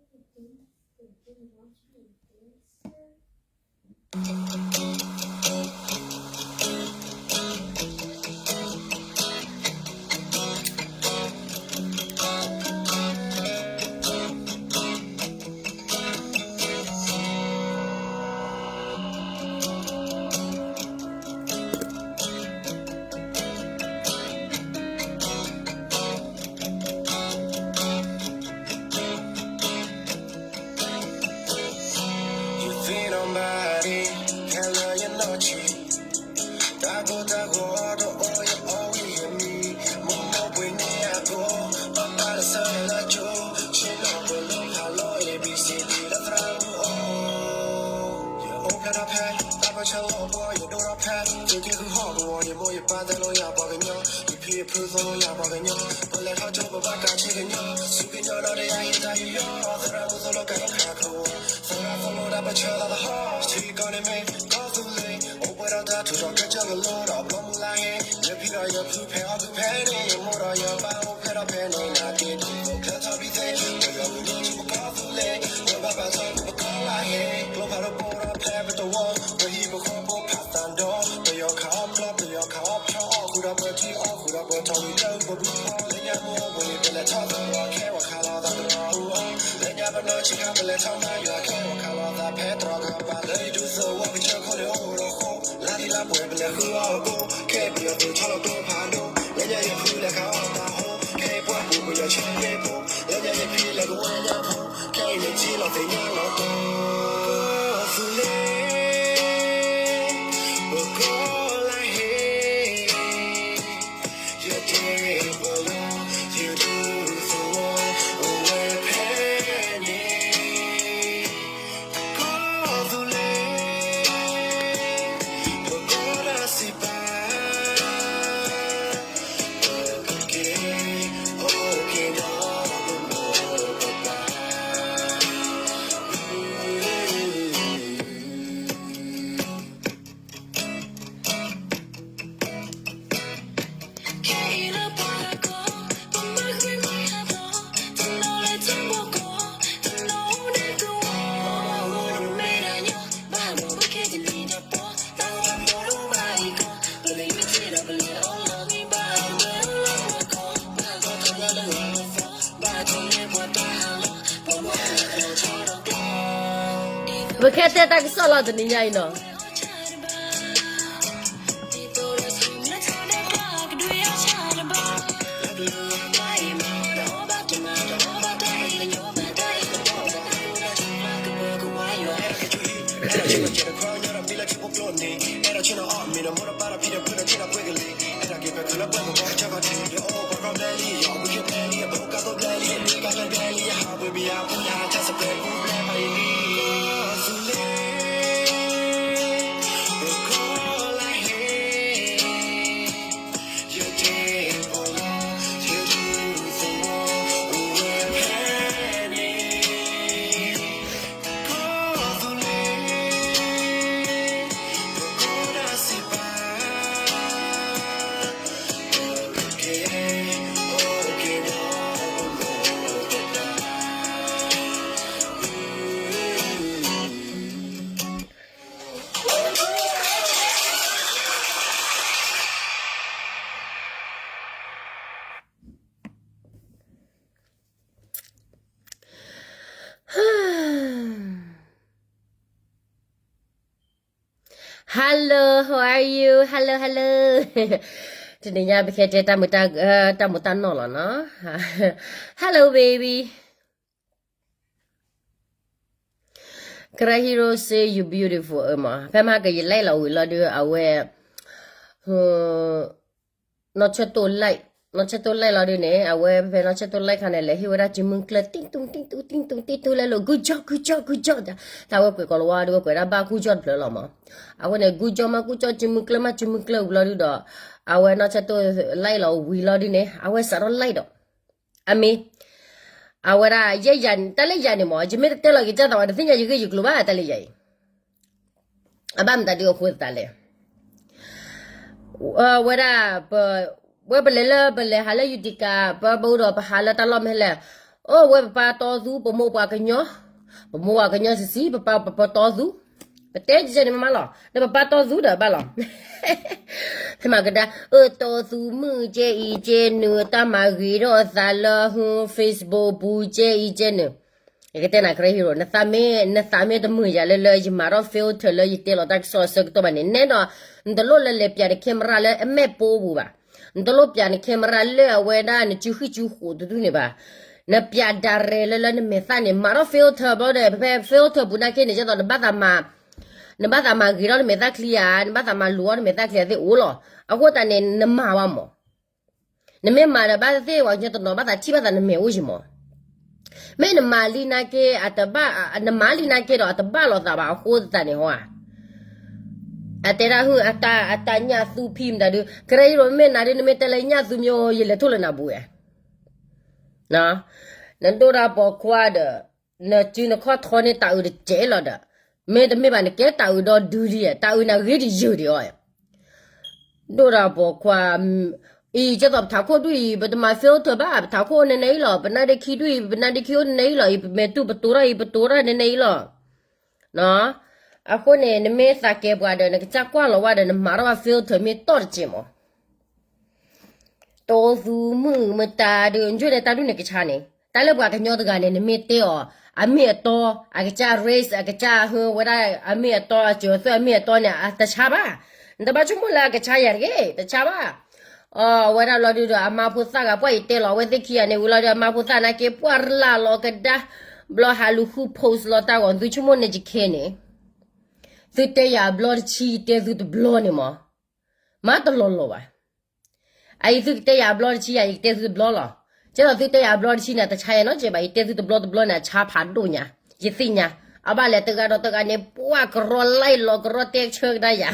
ယသ့ၣ်နီၣ်ဘၣ်ဒံး ဖဲလၢယနီၢ်ဆံး တၢ်ကိၢ်တၢ်ဂီၤတအိၣ် ယအီၣ်ဝံၤယမံၤ မိၢ်မိၢ်ပှ့ၤန့ၢ်အကိၢ် ပၢ်ပၢ်လၢဆၢလၢကၠိ ဆ့ၣ်နီၤပှဲၤလိဖးလိ A B C D လၢသရၣ်မုၣ်အိၣ် ယအိၣ်ဖျဲၣ်ထီၣ်ဖဲ တၢ်ပၢၢ်ဆၢလီၤပှီၢ် ယဒိၣ်ထီၣ်ဖဲ သုးက့ဃုဟီၣ်ကဝီၤ ယမိၢ်ယပၢ်တဲလိာ်ယၤပှၤကညီ ယဖံယဖုသိၣ်လိာ်ယၤပှၤကညီ ပလဲၤထီၣ်ကၠိပဘၣ်ကးဆ့ကညီ ဆူကညီဒီးတယၤဟ့ၣ်တၢ်ယူးယီၣ် သရၣ်မုၣ်သိၣ်လိကၤလီၤခးကဝီၤ သရၣ်သိၣ်လိတၢ်ပၢၢ်ဆၢလီၤသဟီၣ် ထံကီၢ်န့ၣ်မ့ၢ်ကီၢ်သူလ့ၤ အိၣ်ပှဲၤဒီးတၢ်ထူးထီၣ်ကစၢၢ်ကလိဒီးဘျီမုၢ်လၢ်ဟ့ ယဖံဒီးယဖုဖဲအီၣ်ကုဖဲန့ၣ် ယမိၢ်ဒီးယပၢ်အိၣ်ဖျဲၣ်ထီၣ်ဖဲန့ၣ် နၤက့ၤဒ်သိးချၢထီၣ်ဘံၣ်သ့ ပယီၤမုၢ်ဒိၣ်ထူပကီၢ်သူလ့ၤ ပဘၣ်ပာ်ထီၣ်ပကီၢ်လၢဟ့ ကျိဖးဒိၣ်ပိၢ်ဒီးဖဲပတဝီ ပဟံၣ်ပဃီဖိဖးသးဒီး ပယီၤခးအီၣ်ဖျီ ပယီၤခးအီၣ်ဖျီအီၣ်ဃုာ်ဒီးပထံအီၣ်ဃုာ်ဒီးပထီဝံၤတၢ်ပဘုဖီ လၢညါမိၢ်အိၣ်ဘှံး ပလဲၤထီၣ်သရီးခဲဝဲခးလီၤသးသရီးအူအီၣ် လၢညါပနီၢ်ဆံးခါ ပလဲၤထီၣ်မၤယွၤခဲဝဲခးလီၤသးဖဲတရီးကပၤ လၢယဒူသဝီကစၢၢ်ခိၣ်န့ၣ်အိၣ်ဒီးဃိ လါဒ်လါပှဲၤပလဲၤဃုအီၣ်ကိၣ် ခဲပယီၤသုးထီၣ်လီၤကျိဖးဒိၣ် လၢညါယဖုလဲၤခးအီၣ်တၢ်ဟိ ခဲအံၤပှၢ်ပူၤပယီၤဆဲးမ့ၣ်ပိၢ် လၢညါယဖံလဲၤကဝဲညါဖိ ခဲအံၤယထံၣ်လီၤသ့ၣ်ညါလီၤကီၢ်သူလ့ၤ ပကီၢ်လၢဟ့ ယတဲပလီ ယဒူသဝီ အိၣ်ဝဲဖဲန့ၣ် ကီၢ်သူလ့ၤ ပကီၢ်တၢ်စံးပာ် ပကက့ၤ အိၣ်က့ၤဒီးပမိၢ်ပပၢ် ပကတဲတၢ်ကစီၣ်လီၤတနံၤညါအံၤနီၤ. Hello, how are you? Hello, hello. တနံၤညါပကတဲတၢ်မုာ် တၢ်မုာ်တၢ်နီၢ်လီၤနီၤ. Hello, baby. ကရၢ hero say you beautiful အၢမး ဖဲမဟါက ယ like လီၤဝံၤလီၤဒုး အဝဲ နီၢ်ဆၢတိၢ် like နီၢ်ဆၢတိၢ် like လီၤဒုးန့ၣ် အဝဲဖဲနီၢ်ဆၢတိၢ် like ခါန့ၣ် လဲၤဟ့ၣ်ဝဲဒၣ်စုမုၢ်ကျၢၢ် တံၢ်တူၢ်တံၢ်တူၢ် တံၢ်တူၢ်တံၢ်တူၢ်လဲလိာ် good job, good job, good job တၢ်ဝဲကွဲးကီးလီၤဝါဒုး ဝဲကွဲးဒၣ်ဘၣ် good job တဖျၢၣ်လီၤမး. အဃိန့ၣ် good job မး good job စုမုၢ်ကျၢၢ်မး စုမုၢ်ကျၢၢ်ဝံၤလီၤဒုးဒီး အဝဲနီၢ်ဆၢတိၢ် like လီၤဝံၤလီၤဒုးန့ၣ် အဝဲစးထီၣ် like ဒီး အမ့ၢ် အဝဲဒၣ် ယဲယၤ တၢ်လၢယၤန့ၣ်မး ယမ့ၢ်တတဲလီၤက့ၤကၢ်သးဝဲ တသ့ၣ်ညါယဂ့ၢ်ယကျိၤဘၣ် တၢ်လၢယၤအံၤ အဘၣ်မတၤဒုးအဃိသတးလဲၣ်. ဝဲဒၣ် ပ ဝဲပလဲၤလၢ ပလဲၤဟးလၢ Utica ပ ပအိၣ်ဒီးပဟးလၢတၢ်လီၢ်မ့ၢ်လဲၣ်. အိၣ်ဝဲပပၢ်တီသူ ပမိၢ်ပှၤကညီ, ပမိၢ်ပှၤကညီစံးစံး ပပၢ်ပတီသူ, ပတဲကဲန့ၣ်မးလီၤ ဒီးပပၢ်တီသူဒီးဘၣ်လီၤ. ဖဲမၤကဒါ အတီသူမုၣ်ကဲအံၤကဲနုာ် တၢ်မၤဂ့ၤထီၣ်အသးလၢ ဟူ Facebook ပူၤကဲအံၤကဲနုာ်, ယကတဲနၤ ကရၢဟံရိၤ နသးမ့ၢ်တမုာ်ယၤလၢလၢ ယမၤထီၣ် filter လၢယတဲလီၤတၢ်ကစီၣ်အဆၢကတီၢ်ဘၣ်န့ၣ် နဲဒီး နတလိၣ်လၢလဲၤပၠးန camera လၢအမဲာ်ပိပူၤဘၣ်. နတလိၣ်ပၠးန camera လၢအဝဲဒၣ်နစုဃံစုဃိးတဒူၣ်န့ၣ်ဘၣ်. နပၠး direct လၢလၢနမဲာ်သၣ်န့ၣ် မၤထီၣ် filter ဘျီဒီး ဖဲ filter ပူၤနာ်က့န့ၣ် ကဲသိး နဘၣ်သးမၤဂ့ၤထီၣ်နမဲာ်သၣ်ချံဧါ, နဘၣ်သးမၤလိၤထီၣ်နမဲာ်သၣ်ချံဧါသ့ၣ်အိၣ်လီၤ. အဃိသတးန့ၣ် နမၤဝဲမး. နမ့ၢ်မၤဒီးဘၣ်သ့ၣ် ပှၤကညီတနီၤဘၣ်သးထံၣ်ဘၣ်သးနမဲာ်အိၣ်ယံၤမး. မ့ၢ်နမၤလံနာ်က့ အတဘၣ်, နမၤလံနာ်က့ဒီး အတဘၣ်လိာ်သးဘၣ် အဃိသတးန့ၣ်ဟီဧါ. အတဲဒၣ်ဟုၣ် အတၢ်ညၣ်သူဖံးမတၤဒုး ကရၢဟံရိၤ မ့ၢ်နၤဒုး နမ့ၢ်တဲလၢညၣ်သူမ့ၢ်အိၣ် ယလဲၤထီၣ်လၢနၤဘူးဧါ. နဒိၣ်တၢ်ပိာ်ခွါဒီး နစုနခီၣ်ထီန့ၢ်တၤအုးတစဲးလီၤဒီး, မ့တမ့ၢ်ဘၣ်နကဲတၤအုးဒီဒုလံ, တၤအုးန့ၣ်ဂ့ၤတယုၢ်ဒံးအီၤ. ဒိၣ်တၢ်ပိာ်ခွါ, အံၤ ကဲသိးပထးခိၣ်ဒုၣ်အံၤ ပတမၤ filter ဘၣ်, ပထးခိၣ်အိၣ်နနဲအံၤလီၤ, ပနါဒ့ခံဒုၣ်အံၤ ပနါဒ့ခံအိၣ်နနဲအံၤလီၤ, အံၤ ပမဲာ်တူၢ်ပတိၤထီၣ်အံၤ ပတိၤထီၣ်နနဲအံၤလီၤ. အဃိန့ၣ် နမ့ၢ်သးကဲပှၤဒီး နကစၢ်ကွၢ်လီၤဝဲဒီး နမၤထီၣ်ဘၣ် filter မ့ၢ်တီၢ်တစဲးမး. တီသူမုၣ်မတၤဒုး နဆိန့ၣ် တၢ်ဒုးန့ၣ်ကဆါန့ၣ် တၢ်လၢပှၤကညီတဂၤန့ၣ် နမ့ၢ်တဲအီၤ အမ့ၢ်အတီ, အကစၢ် race အကစၢ်ဟၢဝဲဒၣ် အမ့ၢ်အတီ အစၢၤအသွဲၣ်အမ့ၢ်အတီန့ၣ် အတဆါဘၣ်. နတဘၣ်ဆိကမိၣ်လၢအကဆါယၤတဂ့ၤ, တဆါဘၣ်. အဝဲဒၣ်လီၤဒုးဒီး အမါဖိသၣ်ဂၤ ပှၢ်ယတဲလီၤ အဝဲသ့ၣ်ခံဂၤန့ၣ် ဝံၤလီၤဒီး အမါဖိသၣ်နာ်က့ ပှၢ်ရၤလီၤကဒါ, ဘျီဟးလူၤဃု post လီၤတၢ်ဂီၤ သုဆိကမိၣ်န့ၣ်ကခဲန့ၣ် သုတဲယၤအဘျီတဆံ ယတဲသုတဘျီန့ၣ်မး, မ့ၢ်တလီၤလီၤဘၣ်. အအံၤ သုကတဲယၤအဘျီတဆံယၤ ယကတဲသုတဘျီလီၤ. ကဲသိးသုတဲယၤအဘျီတဆံန့ၣ် တဆါယၤနီတစဲးဘၣ်, ယတဲသုတဘျီတဘျီန့ၣ် အဆါဖးဒိၣ်ညါ, ယသ့ၣ်ညါ. အဘၣ်လဲၣ် တဂၤဒီးတဂၤန့ၣ် ပှၢ်ကရီလဲလီၤ ကရီတဲဆၢကဒါယၤ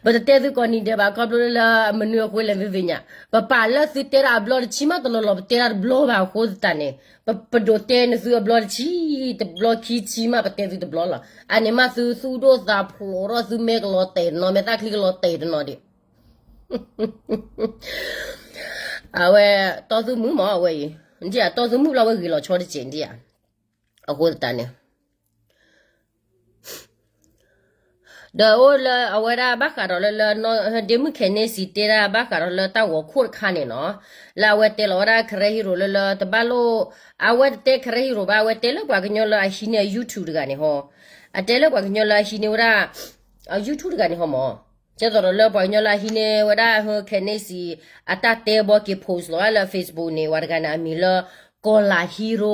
ပတတဲသုကိးနံၤဒဲးဘၣ် ခီဖျိလၢမနုၤအဃိလဲၣ် သုသ့ၣ်ညါ. ပပာ်လၢသုတဲဒၣ်အဘျီတဆံမး တလီၤလီၤ ပတဲဒၣ်တဘျီဘၣ်အဃိသတးန့ၣ် ပဒိးတဲနသုအဘျီတဆံ, တဘျီခံဆံမး ပတဲသုတဘျီလီၤ. အန့ၣ်မးသုသူၣ်ဒိၣ်သးဖျိးထီၣ် သုမဲာ်ကလီၤတဲာ်တနီၤ မဲာ်သၣ်ချံကလီၤတဲာ်တနီၤဒံး အဝဲ တီသူမုၣ်မး အဝဲအံၤ ဒ်အတီသူမုၣ်လီၤ အဝဲဂ့ၤလီၤဆီတစဲးဒံးဧါ. အဃိသတးန့ၣ် ဒီးအိၣ်လၢအဝဲဒၣ်ဘၣ်ဃးဒီးလၢလၢ ဒ့မုၣ်ခဲန့ၣ်စံးတဲဒၣ်ဘၣ်ဃးဒီးလၢတၢ်ဂီၤခိၣ်တခါန့ၣ်နီၤ, လၢအဝဲတဲလီၤဝဲဒၣ် ကရၢဟံရိၤ လၢလၢတဘၣ်လိၣ်, အဝဲတတဲ ကရၢဟံရိၤ ဘၣ်, အဝဲတဲလၢပှၤကညီလၢအဟံးန့ၢ်အ YouTube တဂၤန့ၣ်ဟီ, အတဲလၢပှၤကညီလၢအဟံးန့ၢ်ဝဲဒၣ် အ YouTube တဂၤန့ၣ်ဟီမး, ကဲသိးဒီးလၢပှၤကညီလၢအဟံးန့ၢ်ဝဲဒၣ် ခဲန့ၣ်စံး အတၢ်တဲဘီက့ၤ post လီၤဝဲလၢ Facebook န့ၣ် ဝဲတဂၤန့ၣ် အမံၤလၢ ကီၤလၤဟံရိ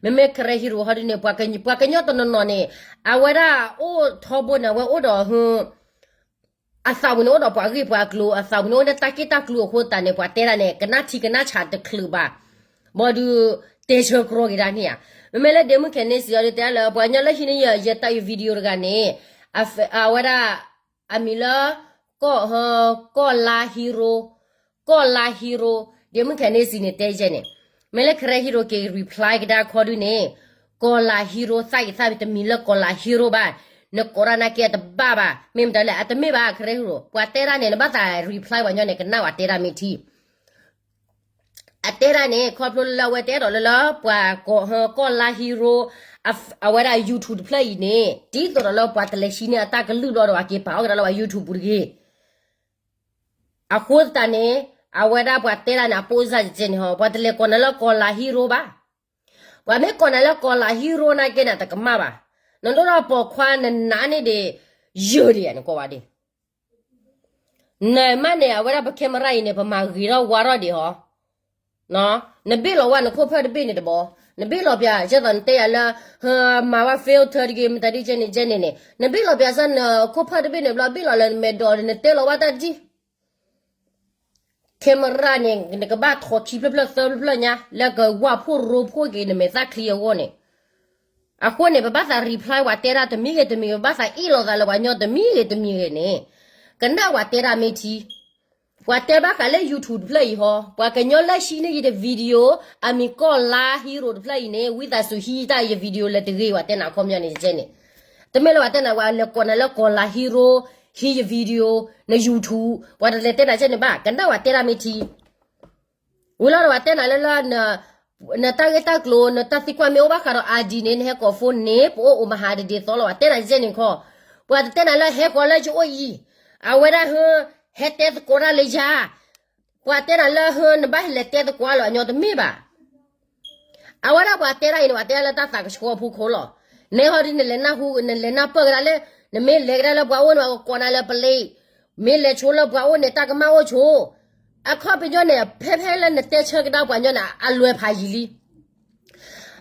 မ့မ့ၢ် ကရၢဟံရိၤ ဟီဒုန့ၣ် ပှၤကညီတနီၤနီၤန့ၣ် အဝဲဒၣ်အိၣ်ထီဘိန့ၣ် အဝဲအိၣ်ဒီး အသးပူၤန့ၣ် အိၣ်ဒီးပှၤဂ့ၢ်ပှၤကျိၤ, အသးပူၤန့ၣ် အိၣ်ဒီးတၢ်က့ၢ်တၢ်ကျိၤအဃိသတးန့ၣ် ပှၤတဲဒၣ်န့ၣ် ကနၣ်ထံကနၣ်ဆးတချုးဘၣ်, ဘၣ်ဒီး တဲဆၢကရီက့ၤဒၣ်န့ၣ်ဧါ. မ့မ့ၢ်လၢ ဒ့မုၣ်ခဲန့ၣ်စံးအီၤဒုး တဲလၢ ပှၤကညီလၢဟံးန့ၢ်ယ ယတၢ်အုး video တဂၤန့ၣ် အဝဲဒၣ် အမံၤလၢ ကီၤ ကီၤလၤဟံရိ ကီၤလၤဟံရိ, ဒ့မုၣ်ခဲန့ၣ်စံးန့ၣ် တဲယဲန့ၣ်, မ့ၢ်လၢ ကရၢဟံရိၤ က့ၤ reply ကဒါခီဒုန့ၣ်, ကီၤလၤဟံရိ သးဂ့ၤသးမံၤ တမံၤလၢကီၤလၤဟံရိဘၣ်, နကိးတၢ်နာ်က့အတဘၣ်ဘၣ်, မ့ၢ်မတၤလဲၣ် အတမ့ၢ်ဘၣ် ကရၢဟံရိၤ, ပှၤတဲဒၣ်န့ၣ် နဘၣ်သး reply ပှၤညီန့ၣ် ကနၣ်ဝဲတဲဒၣ်မ့ၢ်ထံ အတဲဒၣ်န့ၣ် ခီဖျိလၢအဝဲတဲဒီးလၢလၢ ပှၤ ကီၤလၤဟံရိ အဝဲဒၣ် YouTube တဖျၢၣ်အံၤန့ၣ် ဒ်သိးဒီးလၢပှၤတလဲၤဟံးန့ၢ်အတၢ်ကလုၢ်ဘျီဒီး အက့ၤပာ်အီၤကဒါလၢပှၤ YouTube ပူၤတဂ့ၤ အဃိသတးန့ၣ် အဝဲဒၣ်ပှၤတဲဒၣ်န့ၣ် အပိၢ်စၢ်ကဲန့ၣ်ဟီ ပှၤတလဲၤကိးနၤလၢကီၤလၤဟံရိဘၣ်. ပှၤမ့ၢ်ကိးနၤလၢကီၤလၤဟံရိနာ်က့န့ၣ် တကမၣ်ဘၣ်. နဒိၣ်ထီၣ်ပိာ်ခွါနနးန့ၢ်ဒံး ယၢၢ်ဒံးယၤန့ၣ် ကိးဝဲဒၣ် နမ့ၢ်န့ၣ် အဝဲဒၣ်ပ camera အံၤန့ၣ် ပမၤဂ့ၤထီၣ်ဝါထီၣ်ဒံးဟီ နဘ့ၣ်လီၤဝဲနခိၣ်ဖၢၣ်တဘ့ၣ်န့ၣ်တဘီ, နဘ့ၣ်လီၤပၠး ကဲသိးနတဲယၤလၢ မၤဝဲ filter တဂ့ၤ မတၤဒ်ကဲန့ၣ်ကဲန့ၣ်န့ၣ် နဘ့ၣ်လီၤပၠးစၢ်နခိၣ်ဖၢၣ်တဘ့ၣ်န့ၣ်ဘျီ ဘ့ၣ်လီၤလၢနမဲာ်ဒီး နတဲလီၤဝဲတၢ်တကံၢ် camera န့ၣ် နကဘၣ်ထိးခံဖျၢၣ်ဖျၢၣ်သၢဖျၢၣ်ဖျၢၣ်ညါ လၢကဝၢ်ဖှိၣ်ရိဖှိၣ်က့ၤနမဲာ်သၣ်ချံအဂီၢ်န့ၣ် အဃိန့ၣ် ပဘၣ်သး reply ပှၤတဲဒၣ်တမံၤဂ့ၤတမံၤဂ့ၤ ပဘၣ်သးအ့ၣ်လိာ်သးလၢပှၤညီတမံၤဂ့ၤတမံၤဂ့ၤန့ၣ် ကနၣ်ပှၤတဲဒၣ်မ့ၢ်ထံ ပှၤတဲဘၣ်ဃးလၢ YouTube တဖျၢၣ်အံၤဟီ ပှၤကညီလၢဟံးန့ၢ်ယတ video အမံၤကီၢ်လါဟံရိတဖျၢၣ်အံၤန့ၣ် ဝံသးစူၤဟံးတၢ်ယ video လၢတဂ့ၤ ပှၤတဲနၤအခီပညီန့ၣ်ကဲန့ၣ် တမ့ၢ်လၢပှၤတဲနၤ ပှၤလဲၤကိးနၤလၢကီၢ်လါဟံရိ ဟံးယ video န YouTube ပှၤတလဲၤတဲနၤကဲန့ၣ်ဘၣ် ကနၣ်ပှၤတဲဒၣ်မ့ၢ်ထံ ဝံၤလီၤဒီးပှၤတဲနၤလၢလၢ နတၢ်ဂ့ၢ်တၢ်ကျိၤ နတၢ်သံကွၢ်မ့ၢ်အိၣ်ဘၣ်ဃးဒီး ID န့ၣ် နဟဲကိး phone န့ၣ် ပအိၣ်အိၣ်မဟါဒ်ဒ်သိးလီၤ ပှၤတဲနၤကဲန့ၣ်ခီ, ပှၤတတဲနၤလၢဟဲဃီၤလၢယအိၣ်အံၤ, အဝဲဒၣ်ဟၢ ဟဲတဲသကိးတၢ်လၢယၤ, ပှၤတဲနၤလၢဟၢ နဘၣ်ဟဲလဲၤတဲသကိးလီၤ အညီတမ့ၢ်ဘၣ်. အဝဲဒၣ်ပှၤတဲဒၣ်အံၤန့ၣ် ပှၤတဲလၢတၢ်သးကဆှီအဖီခိၣ်လီၤ. နဲဟီဒ်နလဲၤနၢ်ဟူ နလဲၤနၢ်ပၢၢ်ကဒါလၢ နမ့ၢ်လဲၤကဒါလၢပှၤအိၣ်န့ၣ် ပှၤကကိးနၤလၢပလံး, မ့ၢ်လဲၤဆိလၢပှၤအိၣ်န့ၣ် တၢ်ကမၣ်အိၣ်ဆိ, အခီပညီန့ၣ် ဖဲဖဲလၢနတဲဆၢကဒါပှၤညီန့ၣ် အလွဲၢ်ဖးယံာ်လံ.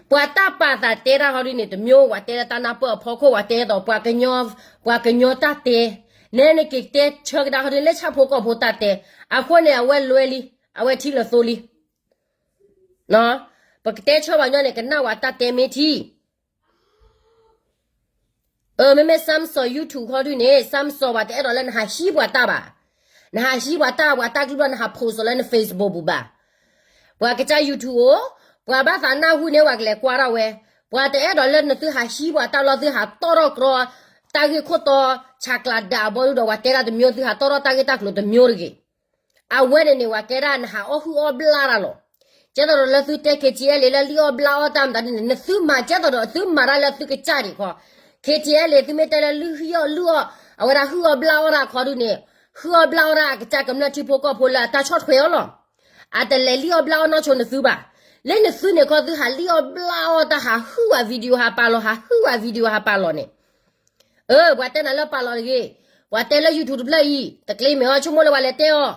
ပှၤတၢ်ပာ်သးတဲတၢ်ဟီဒ်န့ၣ် တမ့ၢ် ပှၤတဲလၢတၢ်နၢ်ပၢၢ်အဖီခိၣ် ပှၤတဲသိး ပှၤကညီတၢ်တဲ, နဲနက့ၤတဲဆၢကဒါဟီဒ်န့ၣ် လၢဆၣ်ဖိကီၢ်ဖိတၢ်တဲ, အဃိန့ၣ် အဝဲလွဲလံ, အဝဲထံၣ်လၢသိလံ. ပကတဲဆၢပှၤညီန့ၣ် ကနၣ်ဝဲတၢ်တဲမ့ၢ်ထံၣ် အမ့မ့ၢ် Samson YouTube ခီဒုန့ၣ် Samson ပှၤတအဲၣ်ဒိးလၢနဟးဟံးပှၤတၢ်ဘၣ်. နဟးဟံးပှၤတၢ် ပှၤတၢ်ကလုၢ်ဘျီ နဟး post လၢန Facebook ပူၤဘၣ်. ပှၤကစၢ် YouTube အိၣ်, ပှၤဘၣ်သးနၢ်ဟူန့ၣ် ပှၤကလဲၤကွၢ်ထီၣ်ဝဲ. ပှၤတအဲၣ်ဒိးလၢနသုဟးဟံးပှၤတၢ်ဘျီ သုဟးတီၢ်ထီၣ်ကြီ တၢ်ဂ့ၢ်ခိၣ်တီ ဆးကျးဒၣ်အဘီဒုဒီး ပှၤတဲဒၣ်တမံၤ သုဟးတီၢ်ထီၣ်တၢ်ဂ့ၢ်တၢ်ကျိၤတမံၤတဂ့ၤ အဝဲန့ၣ်န့ၣ် ပှၤကဲဒၣ်နဟးအီၣ်ဟုၣ်အီၣ်ဘျၣ်တၢ်လီၤ. ကဲသိးဒီးလၢသုတဲ KTLA လၢလံၣ်အီၣ်ဘျၣ်အီၣ်တၢ်မတၤဒ်န့ၣ် နသုမၤကဲသိးဒီးသုမၤတၢ်လၢသုကစၢ်ဒံးခီ, KTLA သုမ့ၢ်တဲလၢလံၣ်အီၣ်လုၢ်အီၣ် အဝဲဒၣ်ဟုၣ်အီၣ်ဘျၣ်အီၣ်တၢ်ခီဒုန့ၣ်, ဟုၣ်အီၣ်ဘျၣ်အီၣ်တၢ်အကစၢ်ကမျၢၢ်ထံဖိကီၢ်ဖိလၢအတၢ်ဆီၣ်ထွဲအီၤလီၤ. အတလဲၤလံၣ်အီၣ်ဘျၣ်အီၣ်နီၢ်ဆိနသုဘၣ်. လၢနသုန့ၣ်ခီ သုဟးလံၣ်အီၣ်ဘျၣ်အီၣ်တၢ် ဟးဟုၣ်ဝဲ video ဟးပာ်လီၤ ဟးဟုၣ်ဝဲ video ဟးပာ်လီၤန့ၣ် အၢ ပှၤတဲနၤလၢပာ်လီၤတဂ့ၤ, ပှၤတဲလၢ YouTube တဖျၢၣ်အံၤ တကျ့မ့ၢ်အီၤ ဆိကမိၣ်လၢပှၤလဲၤတဲအီၤ,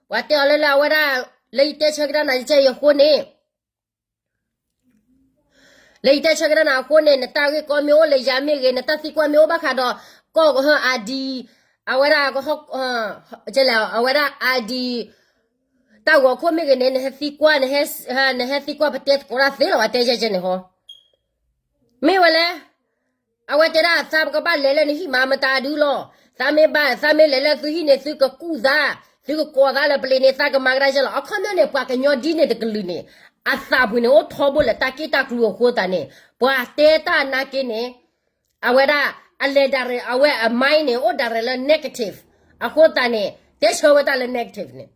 ပှၤတဲအီၤလၢလၢအဝဲဒၣ်, လၢယတဲဆၢကဒါနၤယကဲယဃိန့ၣ်, လၢယတဲဆၢကဒါနၤအဃိန့ၣ် နတၢ်ဂ့ၢ်ကီမ့ၢ်အိၣ်လၢယၤမ့ၢ်ဂ့ၤ နတၢ်သံကွၢ်မ့ၢ်အိၣ်ဘၣ်ဃးဒီး ကီၢ်ကဟၢ ID, အဝဲဒၣ်, အဝဲဒၣ် ID တၢ်ဂီၤခိၣ်မ့ၢ်ဂ့ၤန့ၣ် နဟဲသံကွၢ်, နဟဲသံကွၢ်ပတဲသကိးတၢ်သ့လီၤ ပှၤတဲယဲကဲန့ၣ်ဟီ မ့ၢ်ဝဲလဲၣ်, အဝဲတဲဒၣ်သးပကဘၣ်လဲၤလၢနဟံၣ်မးမတၤဒုလီၤ, သးမ့ၢ်ဘၣ် သးမ့ၢ်လဲၤလၢသုဟံၣ်န့ၣ် သုကကူၣ်သး, သုကကိးသးလၢပလံးန့ၣ် သးကမၤကဒါယဲလီၤ. အခီပညီန့ၣ် ပှၤကညီဒ်န့ၣ်တကလုာ်န့ၣ်, အသးပူၤန့ၣ် အိၣ်ထီဘိလၢတၢ်က့ၣ်တၢ်ကျူအဃိသတးန့ၣ် ပှၤတဲတၢ်နာ်က့န့ၣ် အဝဲဒၣ်, အလဲၤဒၣ်ရဲၣ် အဝဲအ mind န့ၣ် အိၣ်ဒၣ်ရဲၣ်လၢ negative, အဃိသတးန့ၣ် တဲဆၢဝဲတၢ်လၢ negative န့ၣ်,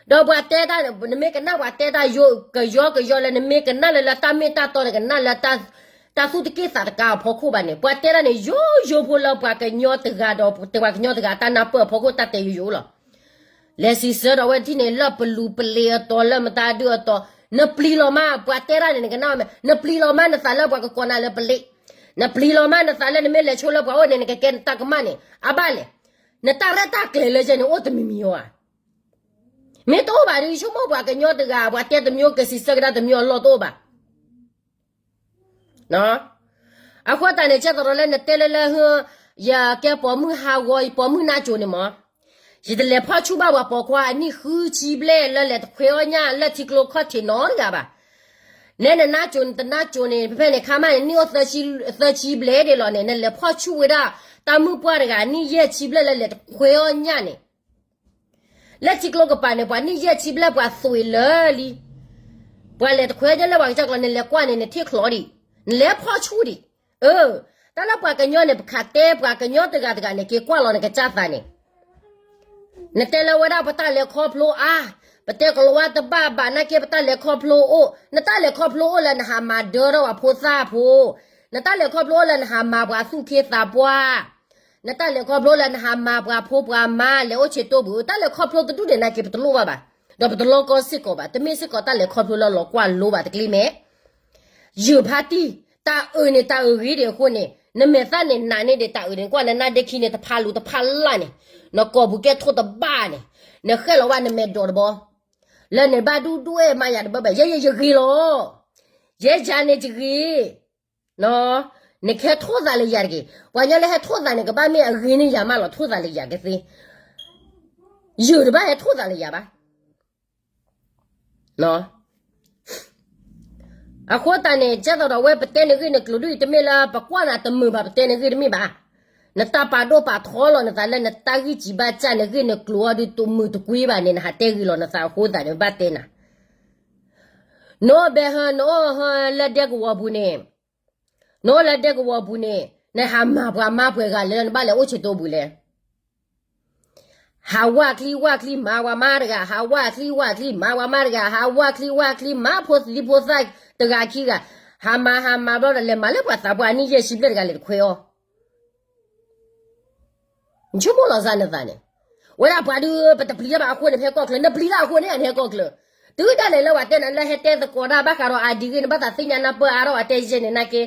ဒီးပှၤတဲတၢ်, နမ့ၢ်ကနၣ်ပှၤတဲတၢ်ယိကယီကယီလၢ နမ့ၢ်ကနၣ်လၢလၢတၢ်မ့ၢ်တၢ်တီန့ၣ် ကနၣ်လၢ တၢ်သူၣ်တက့ၢ်သးတကါအဖီခိၣ်ဘၣ်န့ၣ် ပှၤတဲတၢ်န့ၣ် ယိယိဖိလၢပှၤကညီတဂၤဒီး ပှၤကညီတဂၤတၢ်နၢ်ပၢၢ်အဖီခိၣ်တၢ်တဲယိယိလီၤ. လဲၤစံးဆၢဒီးဝဲထံၣ်န့ၣ် လၢပလူၤပလ့ၤအတီၤ လၢမတၤဒုအတီၤ, နပျံၤလီၤမး ပှၤတဲတၢ်န့ၣ် နကနၣ်ဝဲမ့ၢ် နပျံၤလီၤမး နသးလၢပှၤကကိးနၤလၢပလ့း, နပျံၤလီၤမၤနသးလၢနမ့ၢ်လဲၤဆိလၢပှၤအိၣ်န့ၣ် နကကဲနတၢ်ကမၣ်န့ၣ် အဘၣ်လဲၣ်. နတၢ်ရဲၣ်တၢ်ကျဲၤလၢယဲန့ၣ် အိၣ်တမံၤမံၤဧါ. မ့ၢ်တအိၣ်ဘၣ်ဒီး ယဆိကမိၣ်ပှၤကညီတဂၤ ပှၤတဲတမံၤ ကစံးဆၢကဒါတမံၤအလီၢ်တအိၣ်ဘၣ်. အဃိသတးန့ၣ် ကဲသိးဒီးလၢနတဲလၢလၢဟၢ ယကဲပိာ်မုၣ်ဟးဂီၤ ယပိာ်မုၣ်နါစိၤန့ၣ်မး, ယတလဲၤဖီၣ်ဆူၣ်ဘၣ်ပှၤပိာ်ခွါအနံၣ်ဃုဆံဘျဲၣ်လၢလဲၤတခွဲအီၣ်ညၣ်လၢထံကျိခီၣ်ထံးနီတဂၤဘၣ်. နဲနနါစိၤနတနါစိၤန့ၣ် ဖဲဖဲန့ၣ် ခါမးန့ၣ် နံၣ်အိၣ်သၢဆံဘျဲၣ်ဒံးလီၤန့ၣ် နလဲၤဖီၣ်ဆူၣ်ဝဲဒၣ် တၢ်မုၣ်ပှၢ်တဂၤ နံၣ်ယဲၢ်ဆံဘျဲၣ်လၢလဲၤတခွဲအီၣ်ညၣ်န့ၣ် လၢထံကျိကပၤန့ၣ် ပှၤနံၣ်ယဲၢ်ဆံဘျဲၣ် ပှၤသွံၣ်လၢလံ. ပှၤလဲၤတခွဲညါလၢပှၤကစၢ်ကျါ နလဲၤကွၢ်န့ၣ် နထံၣ်ချီဒံး, နလဲၤဖီၣ်ဆူၣ်ဒံး. အၢ, တၢ်လၢပှၤကညီန့ၣ် ပခးတဲပှၤကညီတဂၤတဂၤန့ၣ် က့ၤကွၢ်လီၤနကစၢ်သးန့ၣ် နတဲလၢဝဲဒၣ်ပတၢ်လဲၤခီဖျိအါ, ပတဲကလီၤဝါတဘၣ်ဘၣ် နာ်က့ပတၢ်လဲၤခီဖျိအိၣ်, နတၢ်လဲၤခီဖျိအိၣ်လၢနဟးမၤဒၢထီၣ်ပှၤဖိသၣ်ဖိ, နတၢ်လဲၤခီဖျိအိၣ်လၢနဟးမၤပှၤသူၣ်က့သးပှၢ် နတၢ်လဲၤခီဖျိလၢနဟးမၤပှၤဖိပှၤမါလဲၤအိၣ်ဆံးတိၢ်ဘုး, တၢ်လဲၤခီဖျိတဒူၣ်န့ၣ် နာ်က့ပတလိၣ်ဘၣ်ဘၣ်, ဒီးပတလီၤကီစ့ၢ်ကီးဘၣ်, တမ့ၢ်စ့ၢ်ကီးတၢ်လဲၤခီဖျိလၢလီၤကွၢ်လိဘၣ်တကျ့မဲာ် ယုၢ်ဖါတံၢ်, တၢ်အုၣ်န့ၣ် တၢ်အုၣ်ဂ့ၤဒံးအဃိန့ၣ် နမဲာ်သၣ်န့ၣ်နးန့ၢ်ဒံးတၢ်အုၣ်န့ၣ် ကွၢ်နနါဒ့ခံန့ၣ် တဖးလူၤတဖးလၢ်န့ၣ်, နကိာ်ပူၤကဲထိၣ်တဘၣ်န့ၣ်, နဃဲလီၤဝဲနမဲာ်ဒိးတဘီ, လၢန့ၣ်ဘၣ်ဒူဒူအဲၣ်မးယၤတဘၣ်ဘၣ် ယဲယဲယဂ့ၤလီၤ, ယဲယၤန့ၣ်ယဂ့ၤ နကဟဲထိၣ်သးလၢယၤတဂ့ၤ, ပှၤညီလၢဟဲထိၣ်သးန့ၣ် ကဘၣ်မ့ၢ်အဂ့ၤန့ၢ်ယၤမးလီၤ ထိၣ်သးလၢယၤကသ့, ယုၢ်တဘၣ်ဟဲထိၣ်သးလၢယၤဘၣ်. အဃိသတးန့ၣ် ကဲသိးဒီးဝဲပတဲနဂ့ၢ်နကျိၤဒ်အံၤ တမ့ၢ်လၢပကွၢ်နၤတမုာ်ဘၣ် ပတဲနဂ့ၢ်တမ့ၢ်ဘၣ်. နတၢ်ပာ်ဒိၣ်ပာ်ထီလီၤနသးလၢနတၢ်ဂံၢ်စံးဘၣ်စၢ်နဂ့ၢ်နကျိၤအီၤဒ်တမုာ်တကွံဘၣ်န့ၣ် နဟးတဲဂ့ၤလီၤနသးအဃိသတးန့ၣ် ဘၣ်တဲနၤ နအိၣ်ဘဲဟၢ နအိၣ်ဟၢလၢဒဲကဝီၤပူၤန့ၣ်, နအိၣ်လၢဒဲကဝီၤပူၤန့ၣ် နဟးမၤပှၤမါပှဲၤဂၤလဲၣ် နဘၣ်လဲၤအိၣ်ဆံးတိၢ်ဘုးလဲၣ်. ဟးဝၣ်ချံဝၣ်ချံမၤပှၤမါတဂၤ, ဟးဝၣ်ချံဝၣ်ချံမၤပှၤမါတဂၤ, ဟးဝၣ်ချံဝၣ်ချံမၤဖိသံဖိသၣ်တဂၤခံဂၤ, ဟးမၤဟးမၤဘျီဒီး လဲၤမၤလၢပှၤသးပှၢ်နံၣ်ယဲၢ်ဆံဘျဲၣ်တဂၤလဲၤတခွဲအီၤ နဆိကမိၣ်လီၤစၢ်နသးန့ၣ်, ဝဲဒၣ်ပှၤဒုး ပတပျံၤတၢ်ဘၣ်အဃိန့ၣ် ဖဲကီၢ်ချၢ နပျံၤတၢ်အဃိန့ၣ် နဟဲကီၢ်ချၢ, တုၤဒၣ်လဲာ်လၢပှၤတဲနၤလၢဟဲတဲသကိးတၢ်ဘၣ်ဃးဒီးအဒံးဂ့ၤ နဘၣ်သးသ့ၣ်ညါနၢ်ပၢၢ်အါထီၣ်အတဲယဲၢ်န့ၣ်နာ်က့,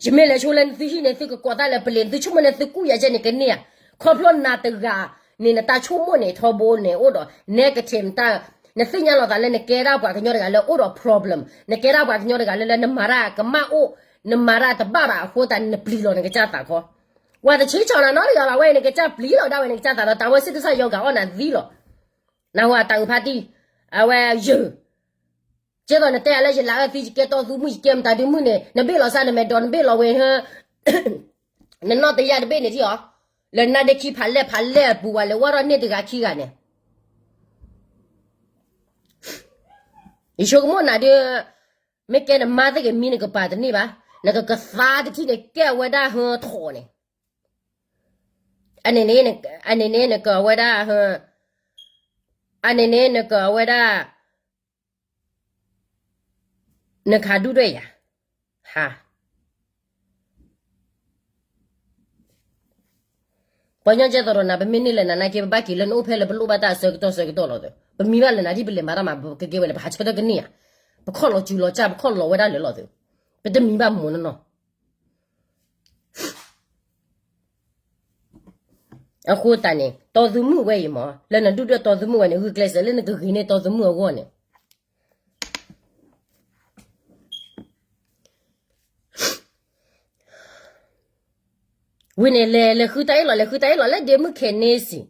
ယမ့ၢ်လဲၤဆိလၢနသုဟံၣ်န့ၣ် သုကကိးသးလၢပလံၤ နသုဆိကမိၣ်န့ၣ် သုကူၣ်ယၤယဲၢ်န့ၣ်ကန့ၢ်ဧါ, ခီဖျိနၤတဂၤန့ၣ် နတၢ်ဆိကမိၣ်န့ၣ် ထီဘိန့ၣ် အိၣ်ဒီး negative တၢ်, နသ့ၣ်ညါလီၤသးလၢနကဲဒၣ်ပှၤကညီတဂၤလၢအိၣ်ဒီး problem, နကဲဒၣ်ပှၤကညီတဂၤလၢလၢနမၤတၢ်ကမၣ်အိၣ်, နမၤတၢ်တဘၣ်ဘၣ်အဃိသတး နပျံၤလီၤနကစၢ်သးခီ ပှၤတဆံးဆီၣ်နၤနီတဂၤဘၣ်ဝဲအံၤ နကစၢ်ပျံၤလီၤဒၣ်ဝဲ နကစၢ်သးဒီးတၢ်ဝဲစ့ၢ်ကီးစၢ်ယီၤဂၤအီၣ်နၤသံလီၤ, နၢ်ဟူတၢ်အုးဖါတံၢ်, အဝဲယၢၤ, ကဲသိးနတဲအလၢယလၤအၢသံ ယကဲတီသူမုၣ် ယကဲမတၤဒုမုၣ်န့ၣ် နဘ့ၣ်လီၤစၢ်နမဲာ်ဒီး နဘ့ၣ်လီၤဝဲ နနီၢ်တယၢ်တဘ့ၣ်န့ၣ်ထံၣ်အီၤ, လၢနါဒ့ခံဖးလဲၢ်ဖးလဲၢ်အပူၤ ပှၤလဲၤဝဲထီၣ်န့ၢ်တဂၤခံဂၤန့ၣ် ယဆိကမိၣ်နၤဒုး, မ့ၢ်ကဲနမါသ့ၣ်ကမံနကပၤတန့ၢ်ဘၣ်, နကကသါတထံၣ်န့ၣ် ကဲအဝဲဒၣ်ဟၢထီၣ်န့ၣ်, အန့ၣ်န့ၣ်, အန့ၣ်န့ၣ်နကဝဲဒၣ်, အန့ၣ်န့ၣ်နကဝဲဒၣ်, နခးဒူၣ်ဒွဲၣ်ယၤ, ဟါ ပှၤကညီကဲသိးဒီးနၤ ပမ့ၢ်န့ၢ်လၢနၤနာ်က့ ပဘၣ်က့ၤလၢနအိၣ်ဖဲလၢပလိၣ်ဘၣ်တၢ်အဆၢကတီၢ်ဆၢကတီၢ်လီၤသု, ပမံဘၣ်လၢနၤဒ်ပလဲၤမၤတၢ်မၤကကဲဝဲလၢ ပဟးဆၢထၢၣ်ကန့ၢ်ဧါ, ပခီၣ်လီၤစူၤလီၤကၢ် ပခီၣ်လီၤဝဲဒၣ်လၢာ်လီၤသု, ပတမံဘၣ်မ့ၢ်နီၢ်နီၢ် အဃိသတးန့ၣ် တီသုမုၣ်ဝဲအံၤမ့ၢ် လၢနဒူၣ်ဒွဲၣ်တီသုမုၣ်ဝဲန့ၣ် ဂုာ်ကျဲးစၢးလၢနကဂ့ၤန့ၢ်တီသုမုၣ်အဂီၢ်န့ၣ် ဝံၤန့ၣ် လဲၤလဲၤဃုတၢ်အ့ၣ်လိာ် လဲၤဃုတၢ်အ့ၣ်လိာ်လၢဒ့မုၣ်ခဲန့စံး,